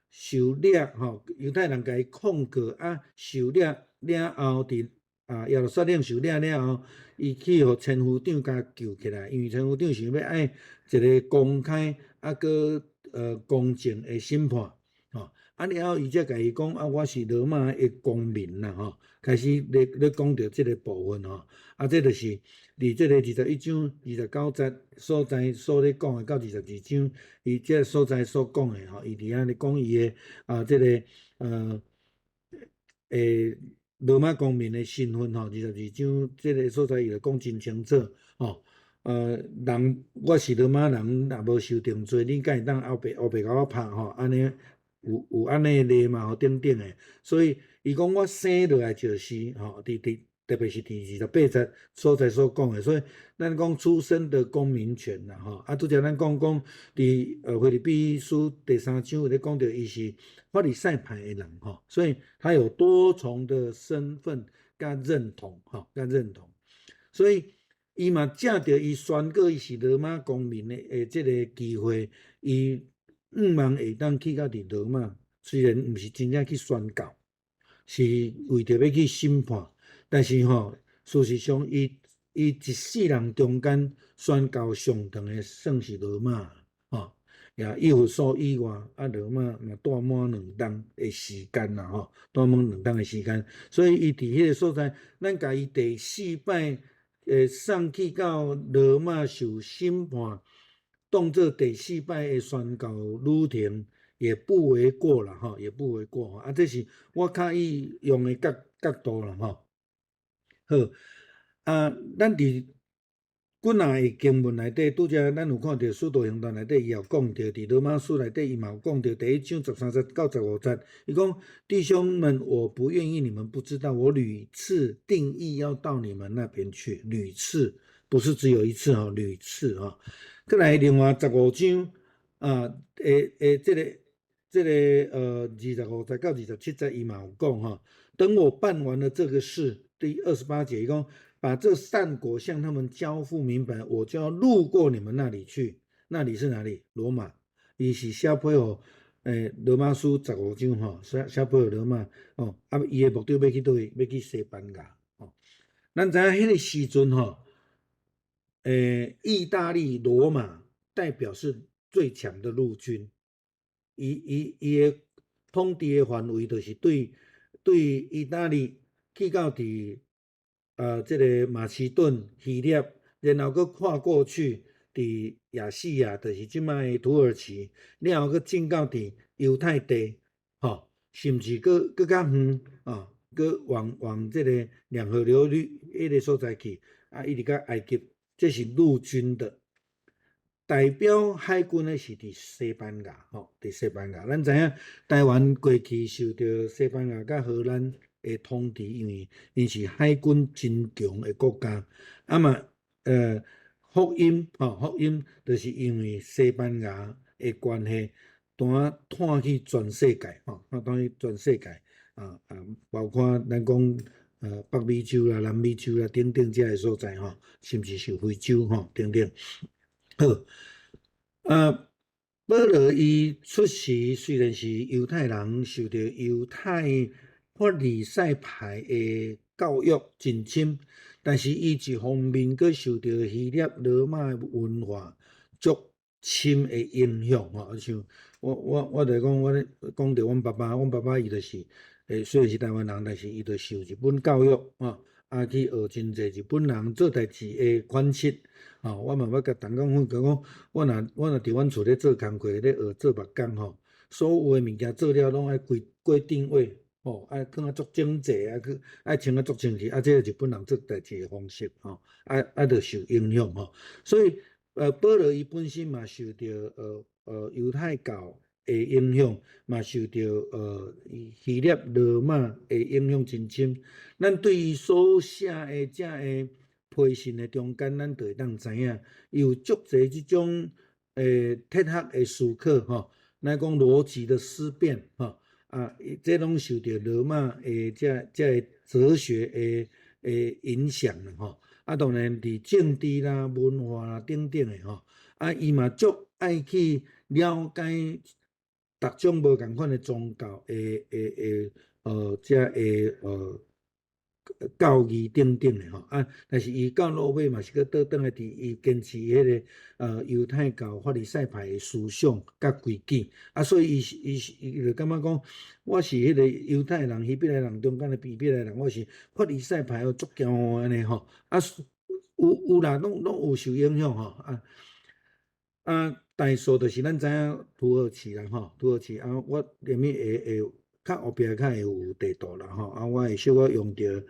受掠吼，猶太人共伊控告啊，受掠了後，佇耶路撒冷受掠了後，伊去予千夫長共救起來，因為千夫長想欲愛一个公開啊，閣公正的審判，吼，啊了後伊才共伊講啊，我是羅馬的公民啦，吼，開始咧講著這个部分吼，啊，這就是佇這个21章29節所在所咧講的，到22章伊這个所在所講的吼，伊佇遐咧講伊的啊，這个羅馬公民的身份吼，22章這个所在伊就講真清楚吼。人我是羅馬人，若無受定罪，你敢會當烏白烏白共我拍吼？按呢有按呢例嘛吼，等等的。所以伊講我生落來就是吼，佇特別是佇28節所在所講的，所以咱講出生的公民權啦吼。啊，拄才咱講講佇腓立比書第三章有咧講著伊是法利賽派的人吼，所以他有多重的身份佮認同吼，佮認同，所以伊嘛藉著伊宣告伊是羅馬公民的這个機會，伊向望會當去到佇羅馬，雖然毋是真正去宣告，是為著欲去審判，但是吼，事實上伊一世人中間宣告上長的算是羅馬，吼，也以弗所以外，啊羅馬嘛蹛滿兩冬的時間啦，吼，蹛滿兩冬的時間，所以伊佇彼个所在，咱共伊第四擺送去到羅馬受審判，當做第四擺的宣告旅程，也不為過啦，吼，也不為過吼。啊，這是我較意用的角度啦，吼。好，啊，咱佇幾若个經文內底，拄才咱有看著使徒行傳內底，伊有講著，佇羅馬書內底，伊嘛有講著，第一章13節到15節，伊講弟兄們，我不願意你們不知道，我屢次定意要到你們那邊去，屢次不是只有一次吼，屢次吼。閣來另外十五章啊，這个25節到27節，伊嘛有講吼，等我辦完了這個事，第28節伊講。把這善果向他們交付明白，我就要路過你們那裡去。那裡是哪裡？羅馬。伊是寫批予羅馬書15章吼，寫批予羅馬哦。啊，伊的目的欲去佗位？欲去西班牙吼。咱知影彼个時陣吼，意大利羅馬代表是最強的陸軍，伊的統治的範圍就是對意大利去到佇這個馬其頓、希臘，然後閣跨過去佇亞細亞，就是這擺的土耳其，了後閣進到佇猶太地，吼，甚至閣較遠，啊，閣往這個兩河流域彼个所在去，啊，一直到埃及，這是陸軍的。代表海軍的是佇西班牙，吼，佇西班牙。咱知影台灣過去受著西班牙佮荷蘭的統治，因為𪜶是海軍真強的國家。啊嘛，福音，吼，福音就是因為西班牙的關係，單傳去全世界，吼，傳去全世界，啊啊，包括咱講北美洲啦、南美洲啦等等這个所在，吼，甚至是非洲，吼，等等。好，啊，保羅伊出世雖然是猶太人，受著猶太法利賽派的教育真深，但是伊一方面閣受著希臘羅馬文化足深的影響吼，像我就講，我講著阮爸爸，阮爸爸伊就是，雖然是台灣人，但是伊就受日本教育，吼，啊去學真濟日本人做代誌的款式，吼，我嘛捌共同工分享講，我若佇阮厝咧做工課咧學做木工吼，所有的物件做了攏愛規過定位，吼，愛囥啊足整齊，啊去愛穿啊足清氣，啊這個日本人做代誌的方式，吼，啊就受影響吼，所以保羅伊本身嘛受著猶太教的影響，嘛受著希臘羅馬的影響真深。咱對伊所寫的這个批信的中間，咱就會當知影，伊有足濟這種哲學的思考吼，咱講邏輯的思辨吼，啊，這攏受著羅馬的這个哲學的影響啦吼。啊，當然佇政治啦、文化啦等等的吼，啊，伊嘛足愛去了解逐種無仝款的宗教的這个教義等等的吼，啊，但是伊到落尾嘛是閣倒轉來佇伊堅持彼个猶太教法利賽派的思想佮規矩，啊，所以伊就感覺講，我是彼個猶太人、希伯來人中間的希伯來人，我是法利賽派哦，足驕傲按呢吼，啊，有啦，攏有受影響吼，啊啊，大數就是咱知影土耳其啦吼，土耳其啊，我連面會較後壁較會有地圖啦吼，啊，我會小可用著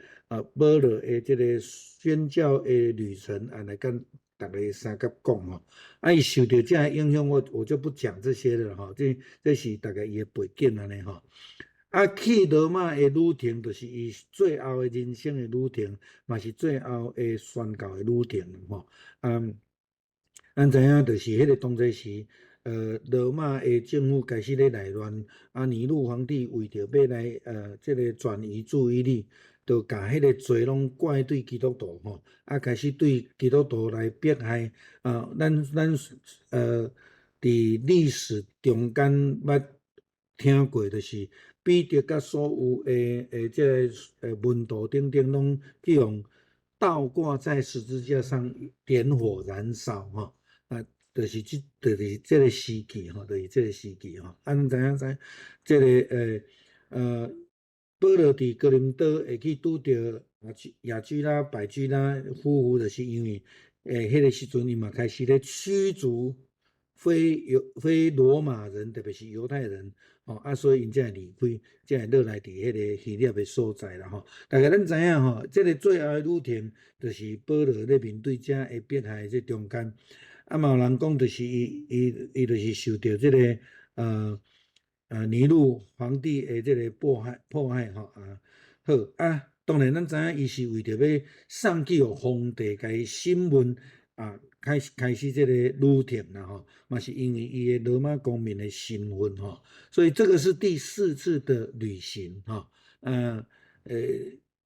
保羅的這个宣教的旅程啊來佮逐家相佮講吼，啊，伊受著這个影響，我就不講這些了吼，這是大概伊的背景按呢吼。啊，去羅馬的旅程，就是伊最後的人生的旅程，嘛是最後的宣教的旅程吼。啊，咱知影，就是彼个當陣時，羅馬的政府開始咧內亂，啊，尼祿皇帝為著欲來這个轉移注意力，就共彼个罪攏怪對基督徒吼，啊，開始對基督徒來迫害。啊，咱佇歷史中間捌聽過，就是彼得佮所有的這个門徒等等，攏去予倒掛在十字架上點火燃燒吼，啊，就是這个時期吼，就是這个時期吼。啊，咱知影知，這个保羅佇哥林多會去拄著亞居拉、百基拉夫婦，就是因為彼个時陣伊嘛開始咧驅逐非羅馬人，特別是猶太人，吼啊，所以𪜶才會離開，才會落來佇彼个希臘的所在啦吼。大概咱知影吼，這个最後的旅程，就是保羅咧面對這个迫害的這中間，啊嘛有人講，就是伊就是受著這个尼祿皇帝的這个迫害吼啊。好啊，當然咱知影伊是為著欲送去予皇帝共伊審問啊，開始這個旅程啦吼，嘛是因為伊的羅馬公民的身份吼，所以這個是第四次的旅行吼，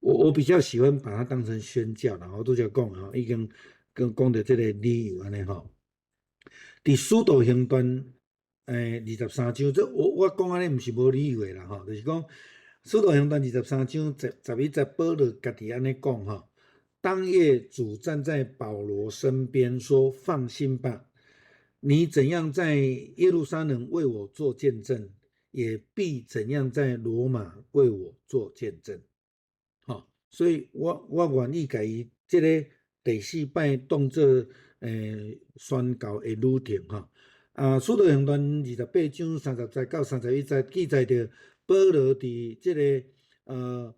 我比較喜歡把它當成宣教啦，我拄才講吼，已經講講著這个理由按呢吼。佇使徒行傳23章，這我講按呢毋是無理由的啦吼，就是講使徒行傳二十三章11節，保羅家己按呢講吼。當夜主站在保羅身邊，說：放心吧，你怎樣在耶路撒冷為我做見證，也必怎樣在羅馬為我做見證。吼，所以我願意共伊這个第四擺當做宣教的旅程吼。啊，使徒行傳28章30節到31節記載著保羅佇這个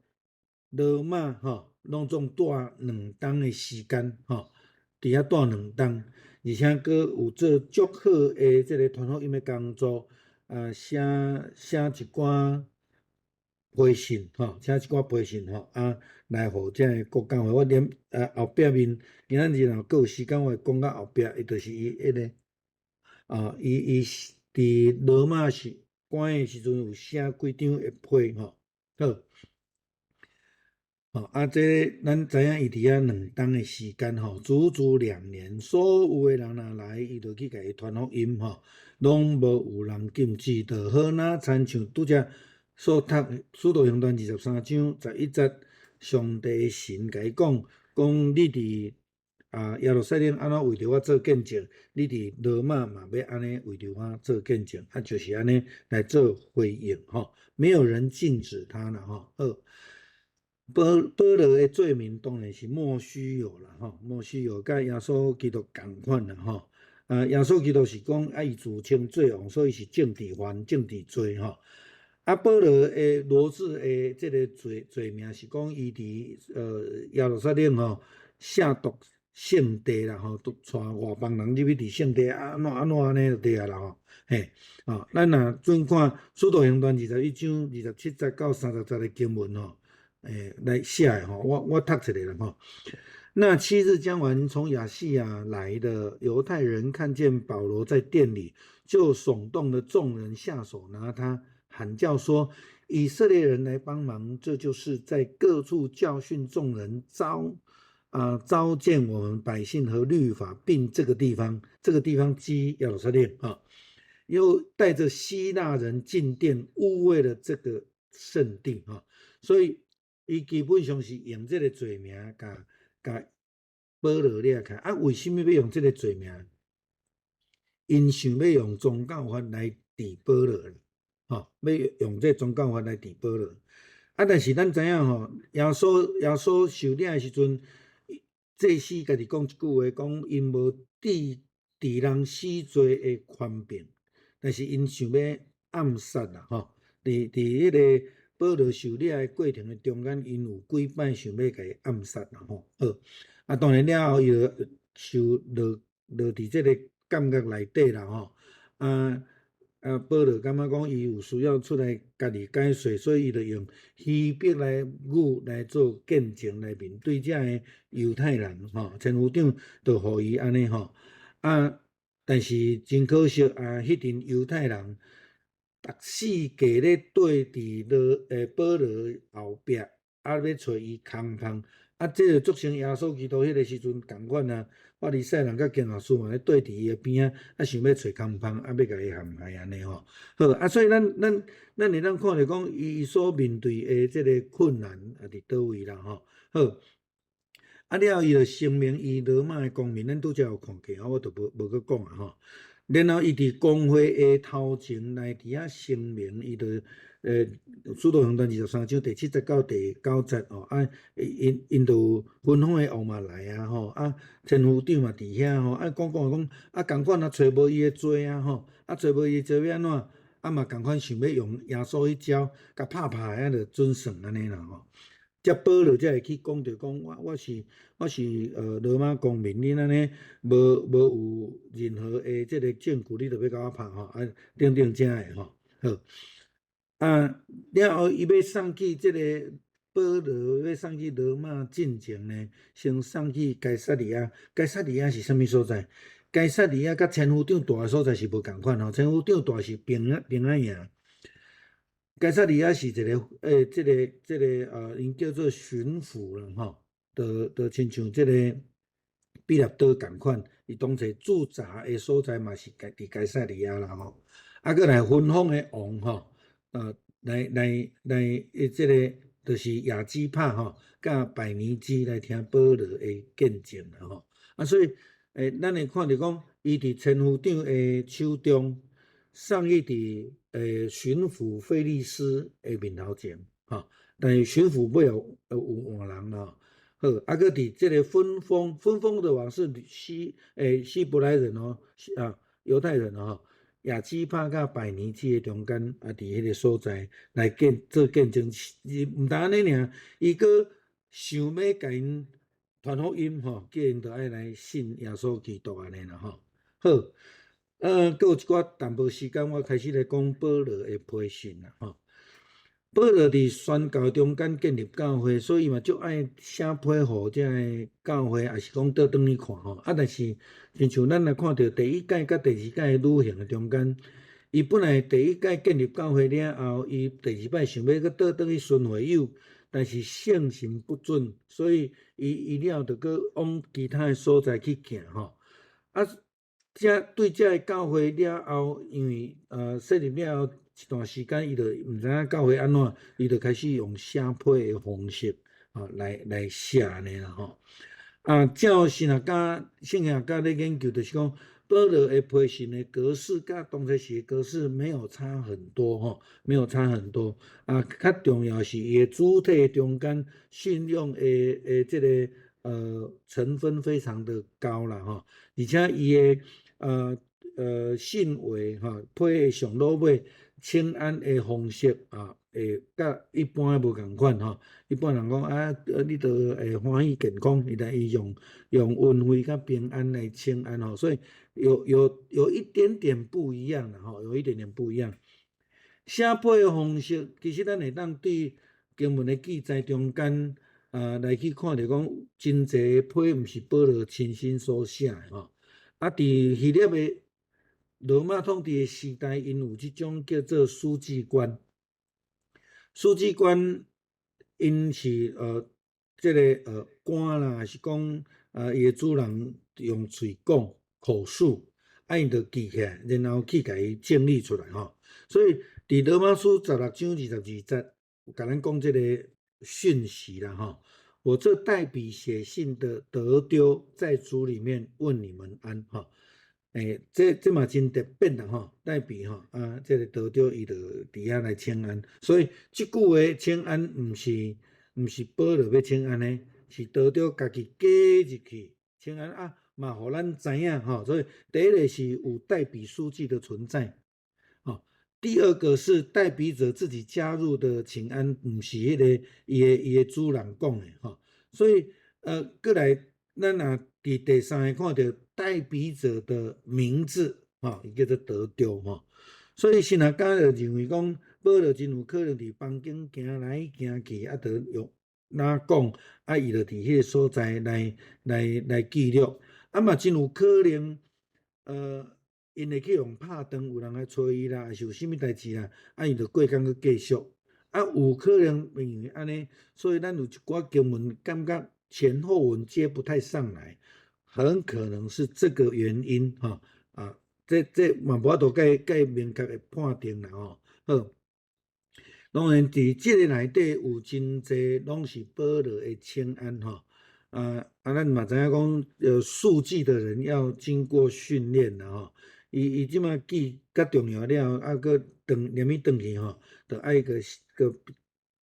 羅馬吼，攏總蹛2冬的時間吼，佇遐蹛2冬，而且閣有做足好的這个傳福音的工作，啊，寫寫一寡批信吼，寫一寡批信吼，啊，來予這个國教會。我連後壁面今仔日若閣有時間，我會講到後壁，伊就是伊彼个啊，伊佇羅馬時關的時陣有寫幾張的批吼，好。吼，啊，這咱知影伊佇遐2冬的時間吼，足足2年，所有的人若來，伊就去共伊傳福音吼，攏無有人禁止，就好若親像拄才所讀《使徒行傳》23章11節，上帝神共伊講，講你佇耶路撒冷按怎為著我做見證，你佇羅馬嘛欲按呢為著我做見證，啊，就是按呢來做回應吼，沒有人禁止他啦吼，好。保羅的罪名當然是莫須有啦，吼，莫須有，佮耶穌基督仝款啦，吼。啊，耶穌基督是講啊，伊自稱罪王，所以是政治犯、政治罪吼。啊，保羅的羅致的這个罪名是講伊佇耶路撒冷吼褻瀆聖地啦，吼，都帶外邦人入去佇聖地啊，按怎按怎按呢就對啊啦吼，嘿，哦，咱若準看《使徒行傳》21章27節到30節的經文吼。來寫的吼，我讀一下啦吼。那7日將完，從亞細亞來的猶太人看見保羅在殿裡，就聳動了眾人下手拿他，喊叫說：以色列人來幫忙，這就是在各處教訓眾人，糟踐我們百姓和律法，並這個地方，這個地方指耶路撒冷啊，又帶着希臘人進殿，污穢了這個聖地啊，所以。伊基本上是用這个罪名，共共保羅掠起來。啊，為啥物欲用這个罪名？𪜶想欲用宗教法來治保羅，吼，欲用這宗教法來治保羅。啊，但是咱知影吼，耶穌受掠的時陣，祭司家己講一句話，講𪜶無治治人死罪的權柄，但是𪜶想欲暗殺啦，吼，佇彼个保羅受掠的過程的中間，𪜶有幾擺想欲共伊暗殺啦吼。好，啊，當然了後，伊就受落落佇這个監獄內底啦吼。啊，保羅感覺講伊有需要出來家己解說，所以伊就用希伯來語來做見證，來面對遮个猶太人吼。千夫長就予伊按呢吼。啊，但是真可惜啊，彼陣猶太人逐四界咧綴佇羅保羅後壁，啊，欲揣伊空縫，啊，這个促成耶穌基督彼個時陣仝款啊，法利賽人佮經學師嘛咧綴佇伊的邊仔，啊，想欲揣空縫，啊，欲共伊陷害按呢吼。好，啊，所以咱會當看著講，伊所面對的這个困難啊，佇佗位啦吼。好，啊了後伊就聲明伊羅馬的公民，咱拄才有看過，啊，我就無閣講啊吼。然後伊佇公會的頭前來佇遐聲明，伊就使徒行傳23章第7節到第9節吼，啊，𪜶就吩咐的王嘛來啊吼，啊，千夫長嘛佇遐吼，啊，講講講，啊，仝款啊，揣無伊的罪啊吼，啊，揣無伊的罪欲按怎，啊嘛仝款想欲用耶穌彼招，共拍拍啊，就準算按呢啦吼。才保羅才會去講著講，我是羅馬公民，你按呢無有任何的這个證據，你就欲共我拍吼，啊等等遮的吼，好。啊，了後伊欲送去這个保羅欲送去羅馬進前呢，先送去該撒利亞。該撒利亞是啥物所在？該撒利亞佮千夫長蹛的所在是無仝款吼，千夫長蹛是平仔營。該撒利亞是一個這個，𪜶叫做巡撫啦吼，就親像這個彼納多仝款，伊當初駐紮的所在嘛是佇該撒利亞啦吼。啊，閣來分封的王吼，來，這個就是亞基帕吼，佮百尼基來聽保羅的見證啦吼。啊，所以咱會看著講，伊佇千夫長的手中，送去佇巡撫腓力斯的面頭前，吼。但是巡撫尾後有換人啦。好，啊，閣佇這個分封，分封的王是希伯來人哦，啊，猶太人哦，亞基帕佮百尼基的中間，啊，佇彼個所在來做見證，伊毋但按呢爾，伊閣想欲共𪜶傳福音吼，叫𪜶著愛來信耶穌基督按呢啦吼。好，閣有一寡淡薄時間，我開始來講保羅的批信啦吼。保羅佇宣教中間建立教會，所以伊嘛足愛寫批予這个教會，抑是講倒轉去看吼。啊，但是親像咱來看著第一擺佮第二擺旅行的中間，伊本來第一擺建立教會了後，伊第二擺想欲閣倒轉去巡迴遊，但是聖神不准，所以伊了後就閣往其他的所在去行吼。啊，這對這个教會了後，因為設立了後一段時間，伊就毋知影教會按怎，伊就開始用寫批的方式，吼來寫按呢啦吼。啊，照神學家、聖經學家咧研究，就是講保羅的批信的格式，佮當初時的格式沒有差很多吼，沒有差很多。啊，較重要是伊的主體中間信用的這个成分非常的高啦吼，而且伊的信話吼，批的上落尾請安的方式啊，會佮一般的無仝款吼。一般人講啊，你著會歡喜健康，但伊用恩惠佮平安來請安吼，所以有一點點不一樣啦吼，有一點點不一樣。寫批的方式，其實咱會當對經文的記載中間啊來去看著講，真濟批毋是保羅親身所寫的吼。啊，佇希臘的羅馬統治的時代，𪜶有這種叫做書記官。書記官，𪜶是這個官啦，還是講伊的主人用喙講口述，啊，𪜶就記起來，然後去共伊整理出來吼。所以佇羅馬書16章22節，共咱講這個訊息啦吼。我這代筆寫信的得丟，在主裡面問你們安吼。這嘛真特別啦吼，代筆吼啊，這个得丟伊就佇遐來請安，所以這句話請安毋是保羅欲請安的，是得丟家己加入去請安啊，嘛予咱知影吼。所以第一个是有代筆書記的存在，吼。第二個是代筆者自己加入的請安，毋是彼个伊的主人講的吼。所以閣來咱若佇第三个看著代筆者的名字，吼，伊叫做得丟吼。所以神學家就認為講，保羅真有可能佇房間行來行去，啊，就用哪講，啊，伊就佇彼个所在來記錄，啊嘛真有可能，𪜶會去予拍斷，有人來揣伊啦，抑是有啥物代誌啦，啊，伊就過工閣繼續，啊，有可能因為按呢，所以咱有一寡經文感覺前後文接不太上來，很可能是這個原因吼，啊，這嘛無法度蓋明確的判定啦吼。好，當然佇這个內底有真濟攏是保羅的請安吼，啊啊，咱嘛知影講，書記的人要經過訓練啦吼。伊這馬記較重要了，啊，閣轉連去轉去吼，就愛閣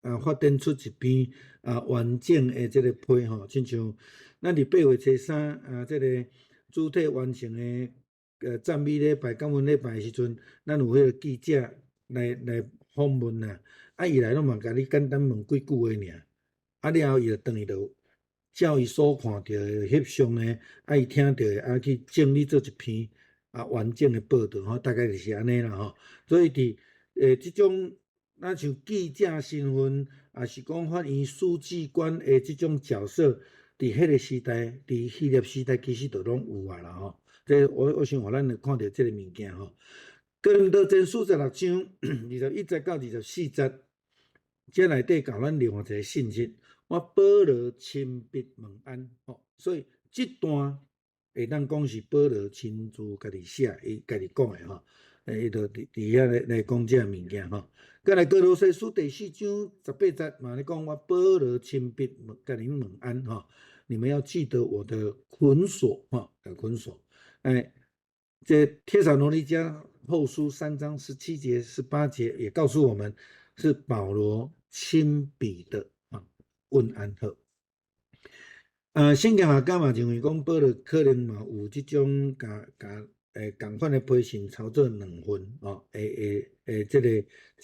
啊發展出一篇啊完整的這个批吼，親像咱佇8月初3啊，這个主體完成的讚美禮拜、感恩禮拜的時陣，咱有彼个記者來訪問啦，啊，伊來攏嘛共你簡單問幾句話爾，啊了後伊就轉去就照伊所看著的翕相的，啊伊聽著的，啊去整理做一篇啊完整的報導吼，大概就是按呢啦吼。所以佇這種若像記者身份，抑是講法院書記官的這種角色，佇彼个時代，佇希臘時代其實就攏有啊啦吼。這我想予咱會看著這个物件吼。哥林多前書16章21節到24節，這內底教咱另外一個信息。我保羅親筆問安，吼，所以這段會當講是保羅親自家己寫，伊家己講的吼，伊就佇遐來講這个物件吼。閣來歌羅西書第4章18節嘛咧講，我保羅親筆問共恁問安吼，你們要記得我的捆鎖吼，捆鎖。這帖撒羅尼迦後書3章17節、18節也告訴我們，是保羅親筆的啊問安賀。聖經學家嘛認為講保羅可能嘛有這種共共仝款的批信抄做兩份哦，這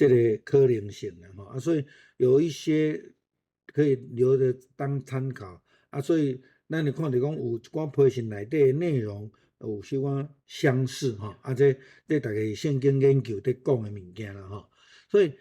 個可能性啦吼，啊，所以有一些可以留著當參考啊，所以咱會看著講有一寡批信內底的內容有小可相似吼，啊，這大概是聖經研究佇講的物件啦吼，所以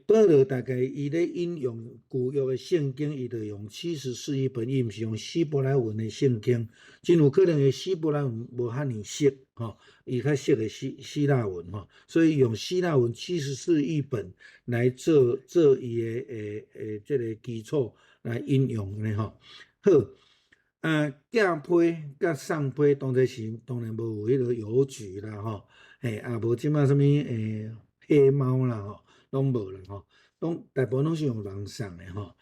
保羅大概伊咧引用舊約的聖經，伊就用七十士譯本，伊毋是用希伯來文的聖經，真有可能的希伯來文無遐爾熟吼，伊較熟的希臘文吼，所以用希臘文七十士譯本來做伊的這个基礎來引用的吼。好，寄批佮送批，當陣時當然無有彼个郵局啦吼，也無這馬啥物黑貓啦吼。攏無啦吼，攏大部分攏是用人送的吼。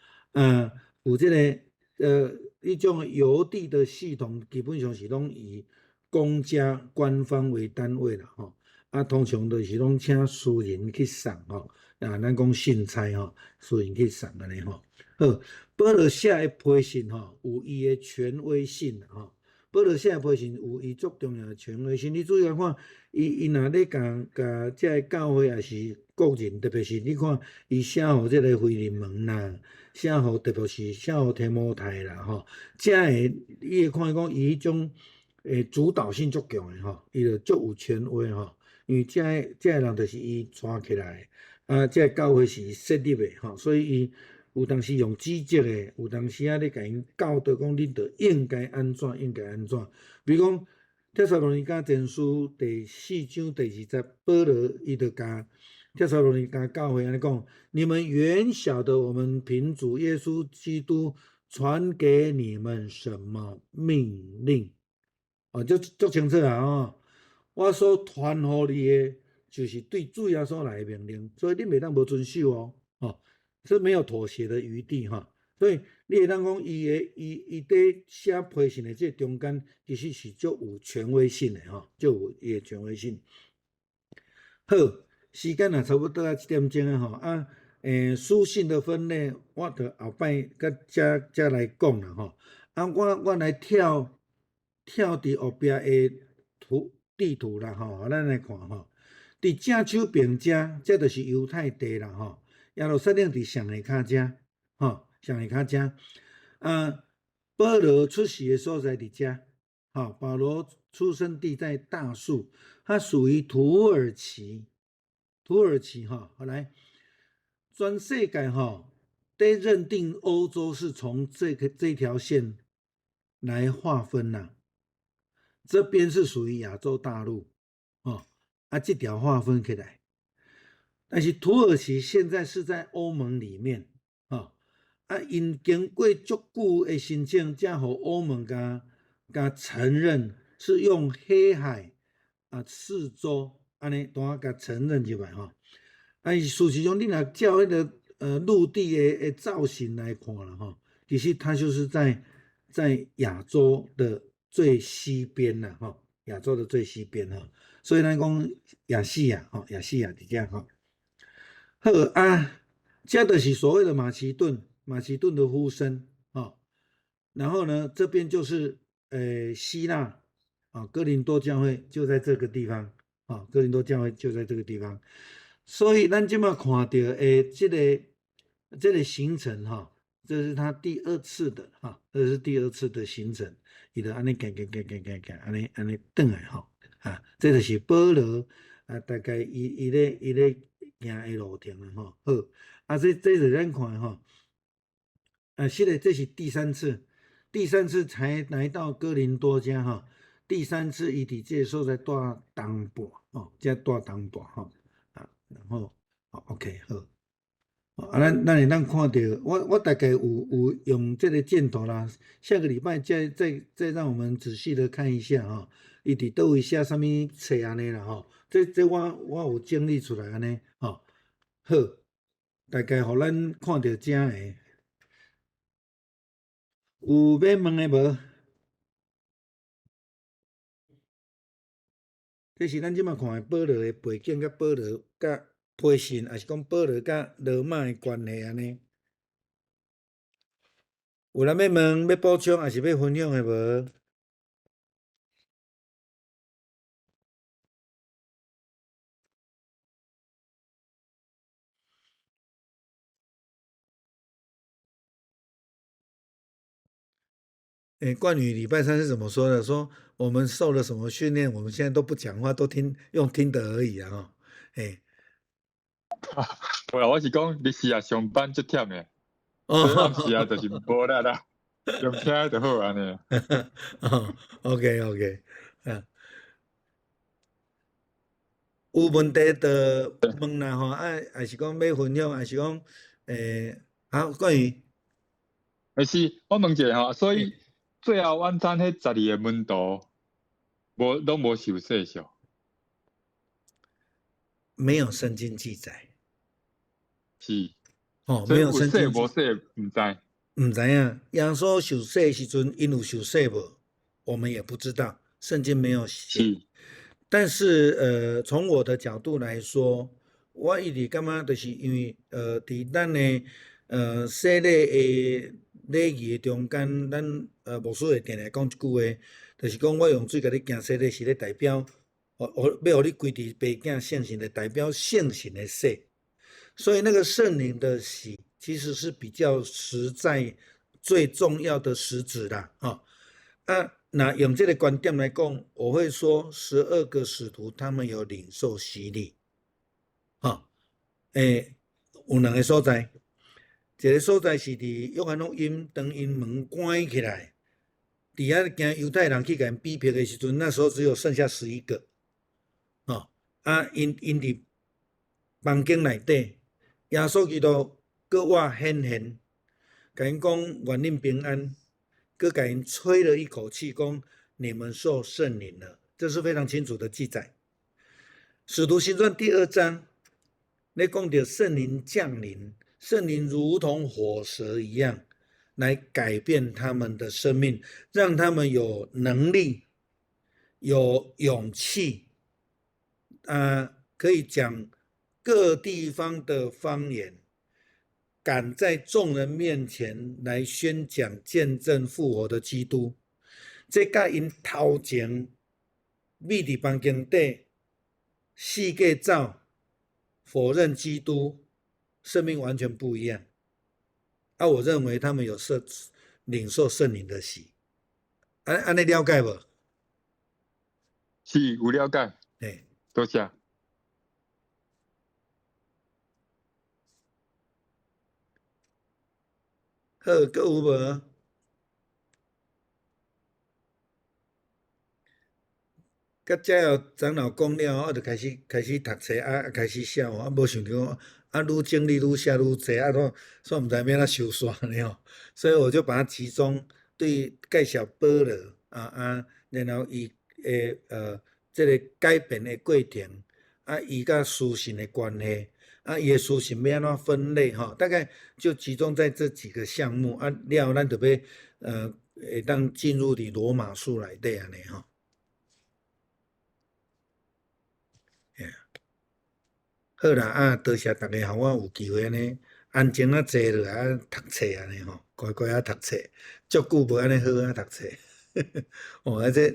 有這个彼種郵遞的系統，基本上是攏以公家官方為單位啦吼。啊，通常都是攏請私人去送吼。啊，咱講信差吼，私人去送按呢吼。好，保羅寫的批信吼，有伊的權威性吼。保羅寫的批信有伊足重要的權威性。你注意看，伊若咧共共這个教會抑是個人，特別是你看伊寫予這个腓利門啦，寫予特別是寫予提摩太啦吼，這个你會看講伊彼種主導性足強的吼，伊就足有權威吼，因為這个人就是伊帶起來，啊，這个教會是伊設立的吼，所以伊有當時用指責的，有當時仔咧共𪜶教導講，恁著應該按怎，應該按怎。比如講，帖撒羅尼迦前書第4章第2節，保羅伊就共帖撒羅尼迦教會按呢講：你們原曉得我們憑主耶穌基督傳給你們什麼命令？哦，足清楚啊！吼，我所傳予你的，就是對主耶穌來的命令，所以你袂當無遵守哦，吼，是沒有妥協的餘地哈。所以你會當講，伊的伊伊佇寫批信的這中間，其實是足有權威性的吼，足有伊的權威性。好，時間也差不多啊，7點鐘啊吼啊，書信的分類，我著後擺閣才來講啦吼。啊，我來跳佇後壁的圖地圖啦吼，咱來看吼。佇正手邊遮，這就是猶太地啦吼。耶路撒冷佇上下跤遮，吼，上下跤遮。啊，保羅出世的所在佇遮，吼，保羅出生地在大數，它屬於土耳其。土耳其吼，好來，全世界吼，得認定歐洲是從這條線來劃分啦。這邊是屬於亞洲大陸，哦，啊，這條劃分起來，但是土耳其現在是在歐盟裡面，哦，啊，𪜶經過足久的申請，才予歐盟共承認是用黑海啊四周按呢拄共承認入來吼。啊，事實上，你若照彼个陸地的造型來看啦吼，其實它就是在亞洲的最西邊啦，吼，亞洲的最西邊吼，所以咱講亞細亞吼，亞細亞佇遮吼。好啊，這就是所謂的馬其頓，馬其頓的呼聲吼。然後呢，這邊就是希臘啊，哥林多教會就在這個地方啊，哥林多教會就在這個地方。所以咱這馬看著的這個行程哈，這是他第二次的哈，這是第二次的行程，伊就按呢行行行行行行，按呢按呢轉來吼，啊，這就是保羅啊，大概伊咧行的路程啦吼。好，啊，這是咱看的吼，啊，是的，這是第三次，第三次才來到哥林多遮吼。第三次伊佇這个所在住冬半吼，遮住冬半吼，啊，然後，OK 好，啊，咱會當看著，我大概有用這个箭頭啦，下個禮拜再讓我們仔細的看一下吼，伊佇佗位寫啥物冊按呢啦吼，這我有整理出來按呢吼，好，大概予咱看著遮个，有欲問的無？這是咱這馬看的保羅的背景，佮保羅佮批信，抑是講保羅佮羅馬的關係按呢？有人欲問、欲補充，抑是欲分享的無？欸，關於禮拜三是怎麼說的？說我們受了什麼訓練？我們現在都不講話，都聽用聽的而已啊！吼，欸，無啦，我是講你是啊上班足忝的，所以暗時啊就是無力啦，用聽就好按呢。哦，OK OK，啊，有問題就問啦吼，啊，抑是講欲分享，抑是講，欸，好，關於，欸是，我問一下吼，所以最後晚餐彼12個門徒，無攏無受洗是？沒有聖經記載。是，哦，沒有聖經。無洗毋知。毋知影，耶穌受洗的時陣，𪜶有受洗無？我們也不知道，聖經沒有寫。但是，從我的角度來說，我一直感覺就是因為，佇咱的，洗禮的禮儀的中間，咱牧師會定定講一句話，就是講我用水共你行洗禮，是咧代表，欲予你歸佇父子聖神的代表聖神的洗。所以那個聖靈的洗，其實是比較實在、最重要的實質啦，吼。啊，那用這個觀點來講，我會說12個使徒他們有領受洗禮，吼，欸，有兩個所在，一個所在是佇約翰福音，當𪜶門關起來，佇遐驚猶太人去共𪜶逼迫的時陣，那時候只有剩下11個，吼，啊，𪜶佇房間內底，耶穌基督閣活顯現，共𪜶講願恁平安，閣共𪜶吹了一口氣，講你們受聖靈了，這是非常清楚的記載。使徒行傳第二章，咧講著聖靈降臨，聖靈如同火舌一樣，來改變他們的生命，讓他們有能力、有勇氣，可以講各地方的方言，敢在眾人面前來宣講見證復活的基督。這佮𪜶頭前覕佇房間底四界走，否認基督，生命完全不一樣。啊，我認為他們有領受聖靈的洗。按呢了解無？是，有了解。嘿。多謝。好，閣有無？佮遮後長老講了，我就開始讀冊，啊，開始寫吼，啊，無想著講，啊，愈整理愈寫愈濟，啊，煞毋知欲按怎收煞呢吼，所以我就把它集中對介紹保羅，啊啊，然後伊的這个改變的過程，啊，伊佮書信的關係，啊，伊的書信欲按怎分類吼，大概就集中在這幾個項目，啊，了後咱就欲會當進入佇羅馬書內底按呢吼。好啦，啊，多謝逐家，予我有機會按呢安靜仔坐落來啊讀冊按呢吼，乖乖仔讀冊，足久無按呢好好讀冊。哦，啊，這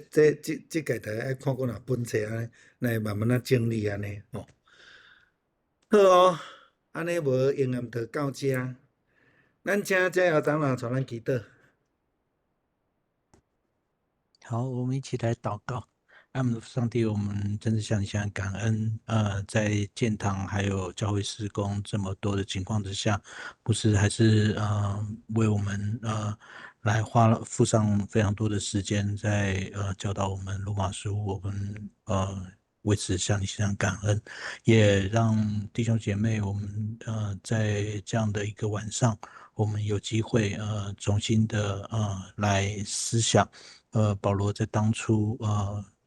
屆大家愛看過若本冊按呢，來慢慢仔整理按呢吼。好哦，按呢無閒言就到遮，咱請這後長老帶咱祈禱。好，我們一起來禱告。阿們，上帝，我們真的向你向感恩。在建堂還有教會事工這麼多的情況之下，不是還是為我們來花了付上非常多的時間在教導我們羅馬書，我們為此向你獻上感恩，也讓弟兄姐妹我們在這樣的一個晚上，我們有機會重新的來思想保羅在當初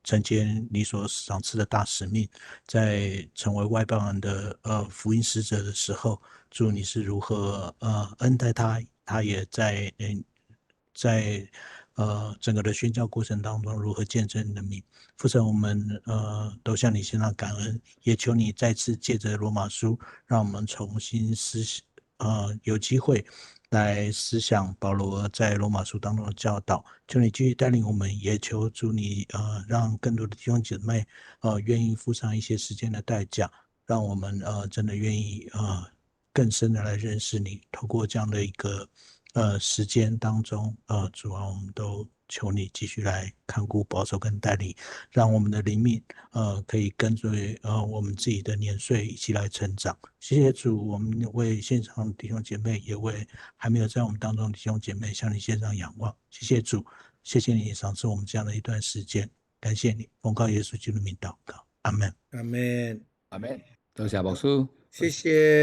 承接你所賞賜的大使命，在成為外邦人的福音使者的時候，主你是如何恩待他，他也在整個的宣教過程當中，如何見證你的名。父神，我們都向你獻上感恩，也求你再次借着羅馬書，讓我們重新思有機會來思想保羅在羅馬書當中的教導。求你繼續帶領我們，也求主你讓更多的弟兄姐妹願意付上一些時間的代價，讓我們真的願意更深的來認識你。透過這樣的一個時間當中，主啊，我們都求你繼續來看顧、保守跟帶領，讓我們的靈命，可以跟隨我們自己的年歲一起來成長。謝謝主，我們為線上弟兄姐妹，也為還沒有在我們當中的弟兄姐妹向你獻上仰望。謝謝主，謝謝你賞賜我們這樣的一段時間，感謝你，奉靠耶穌基督名禱告，阿門。阿門。阿門。多謝牧師。謝謝。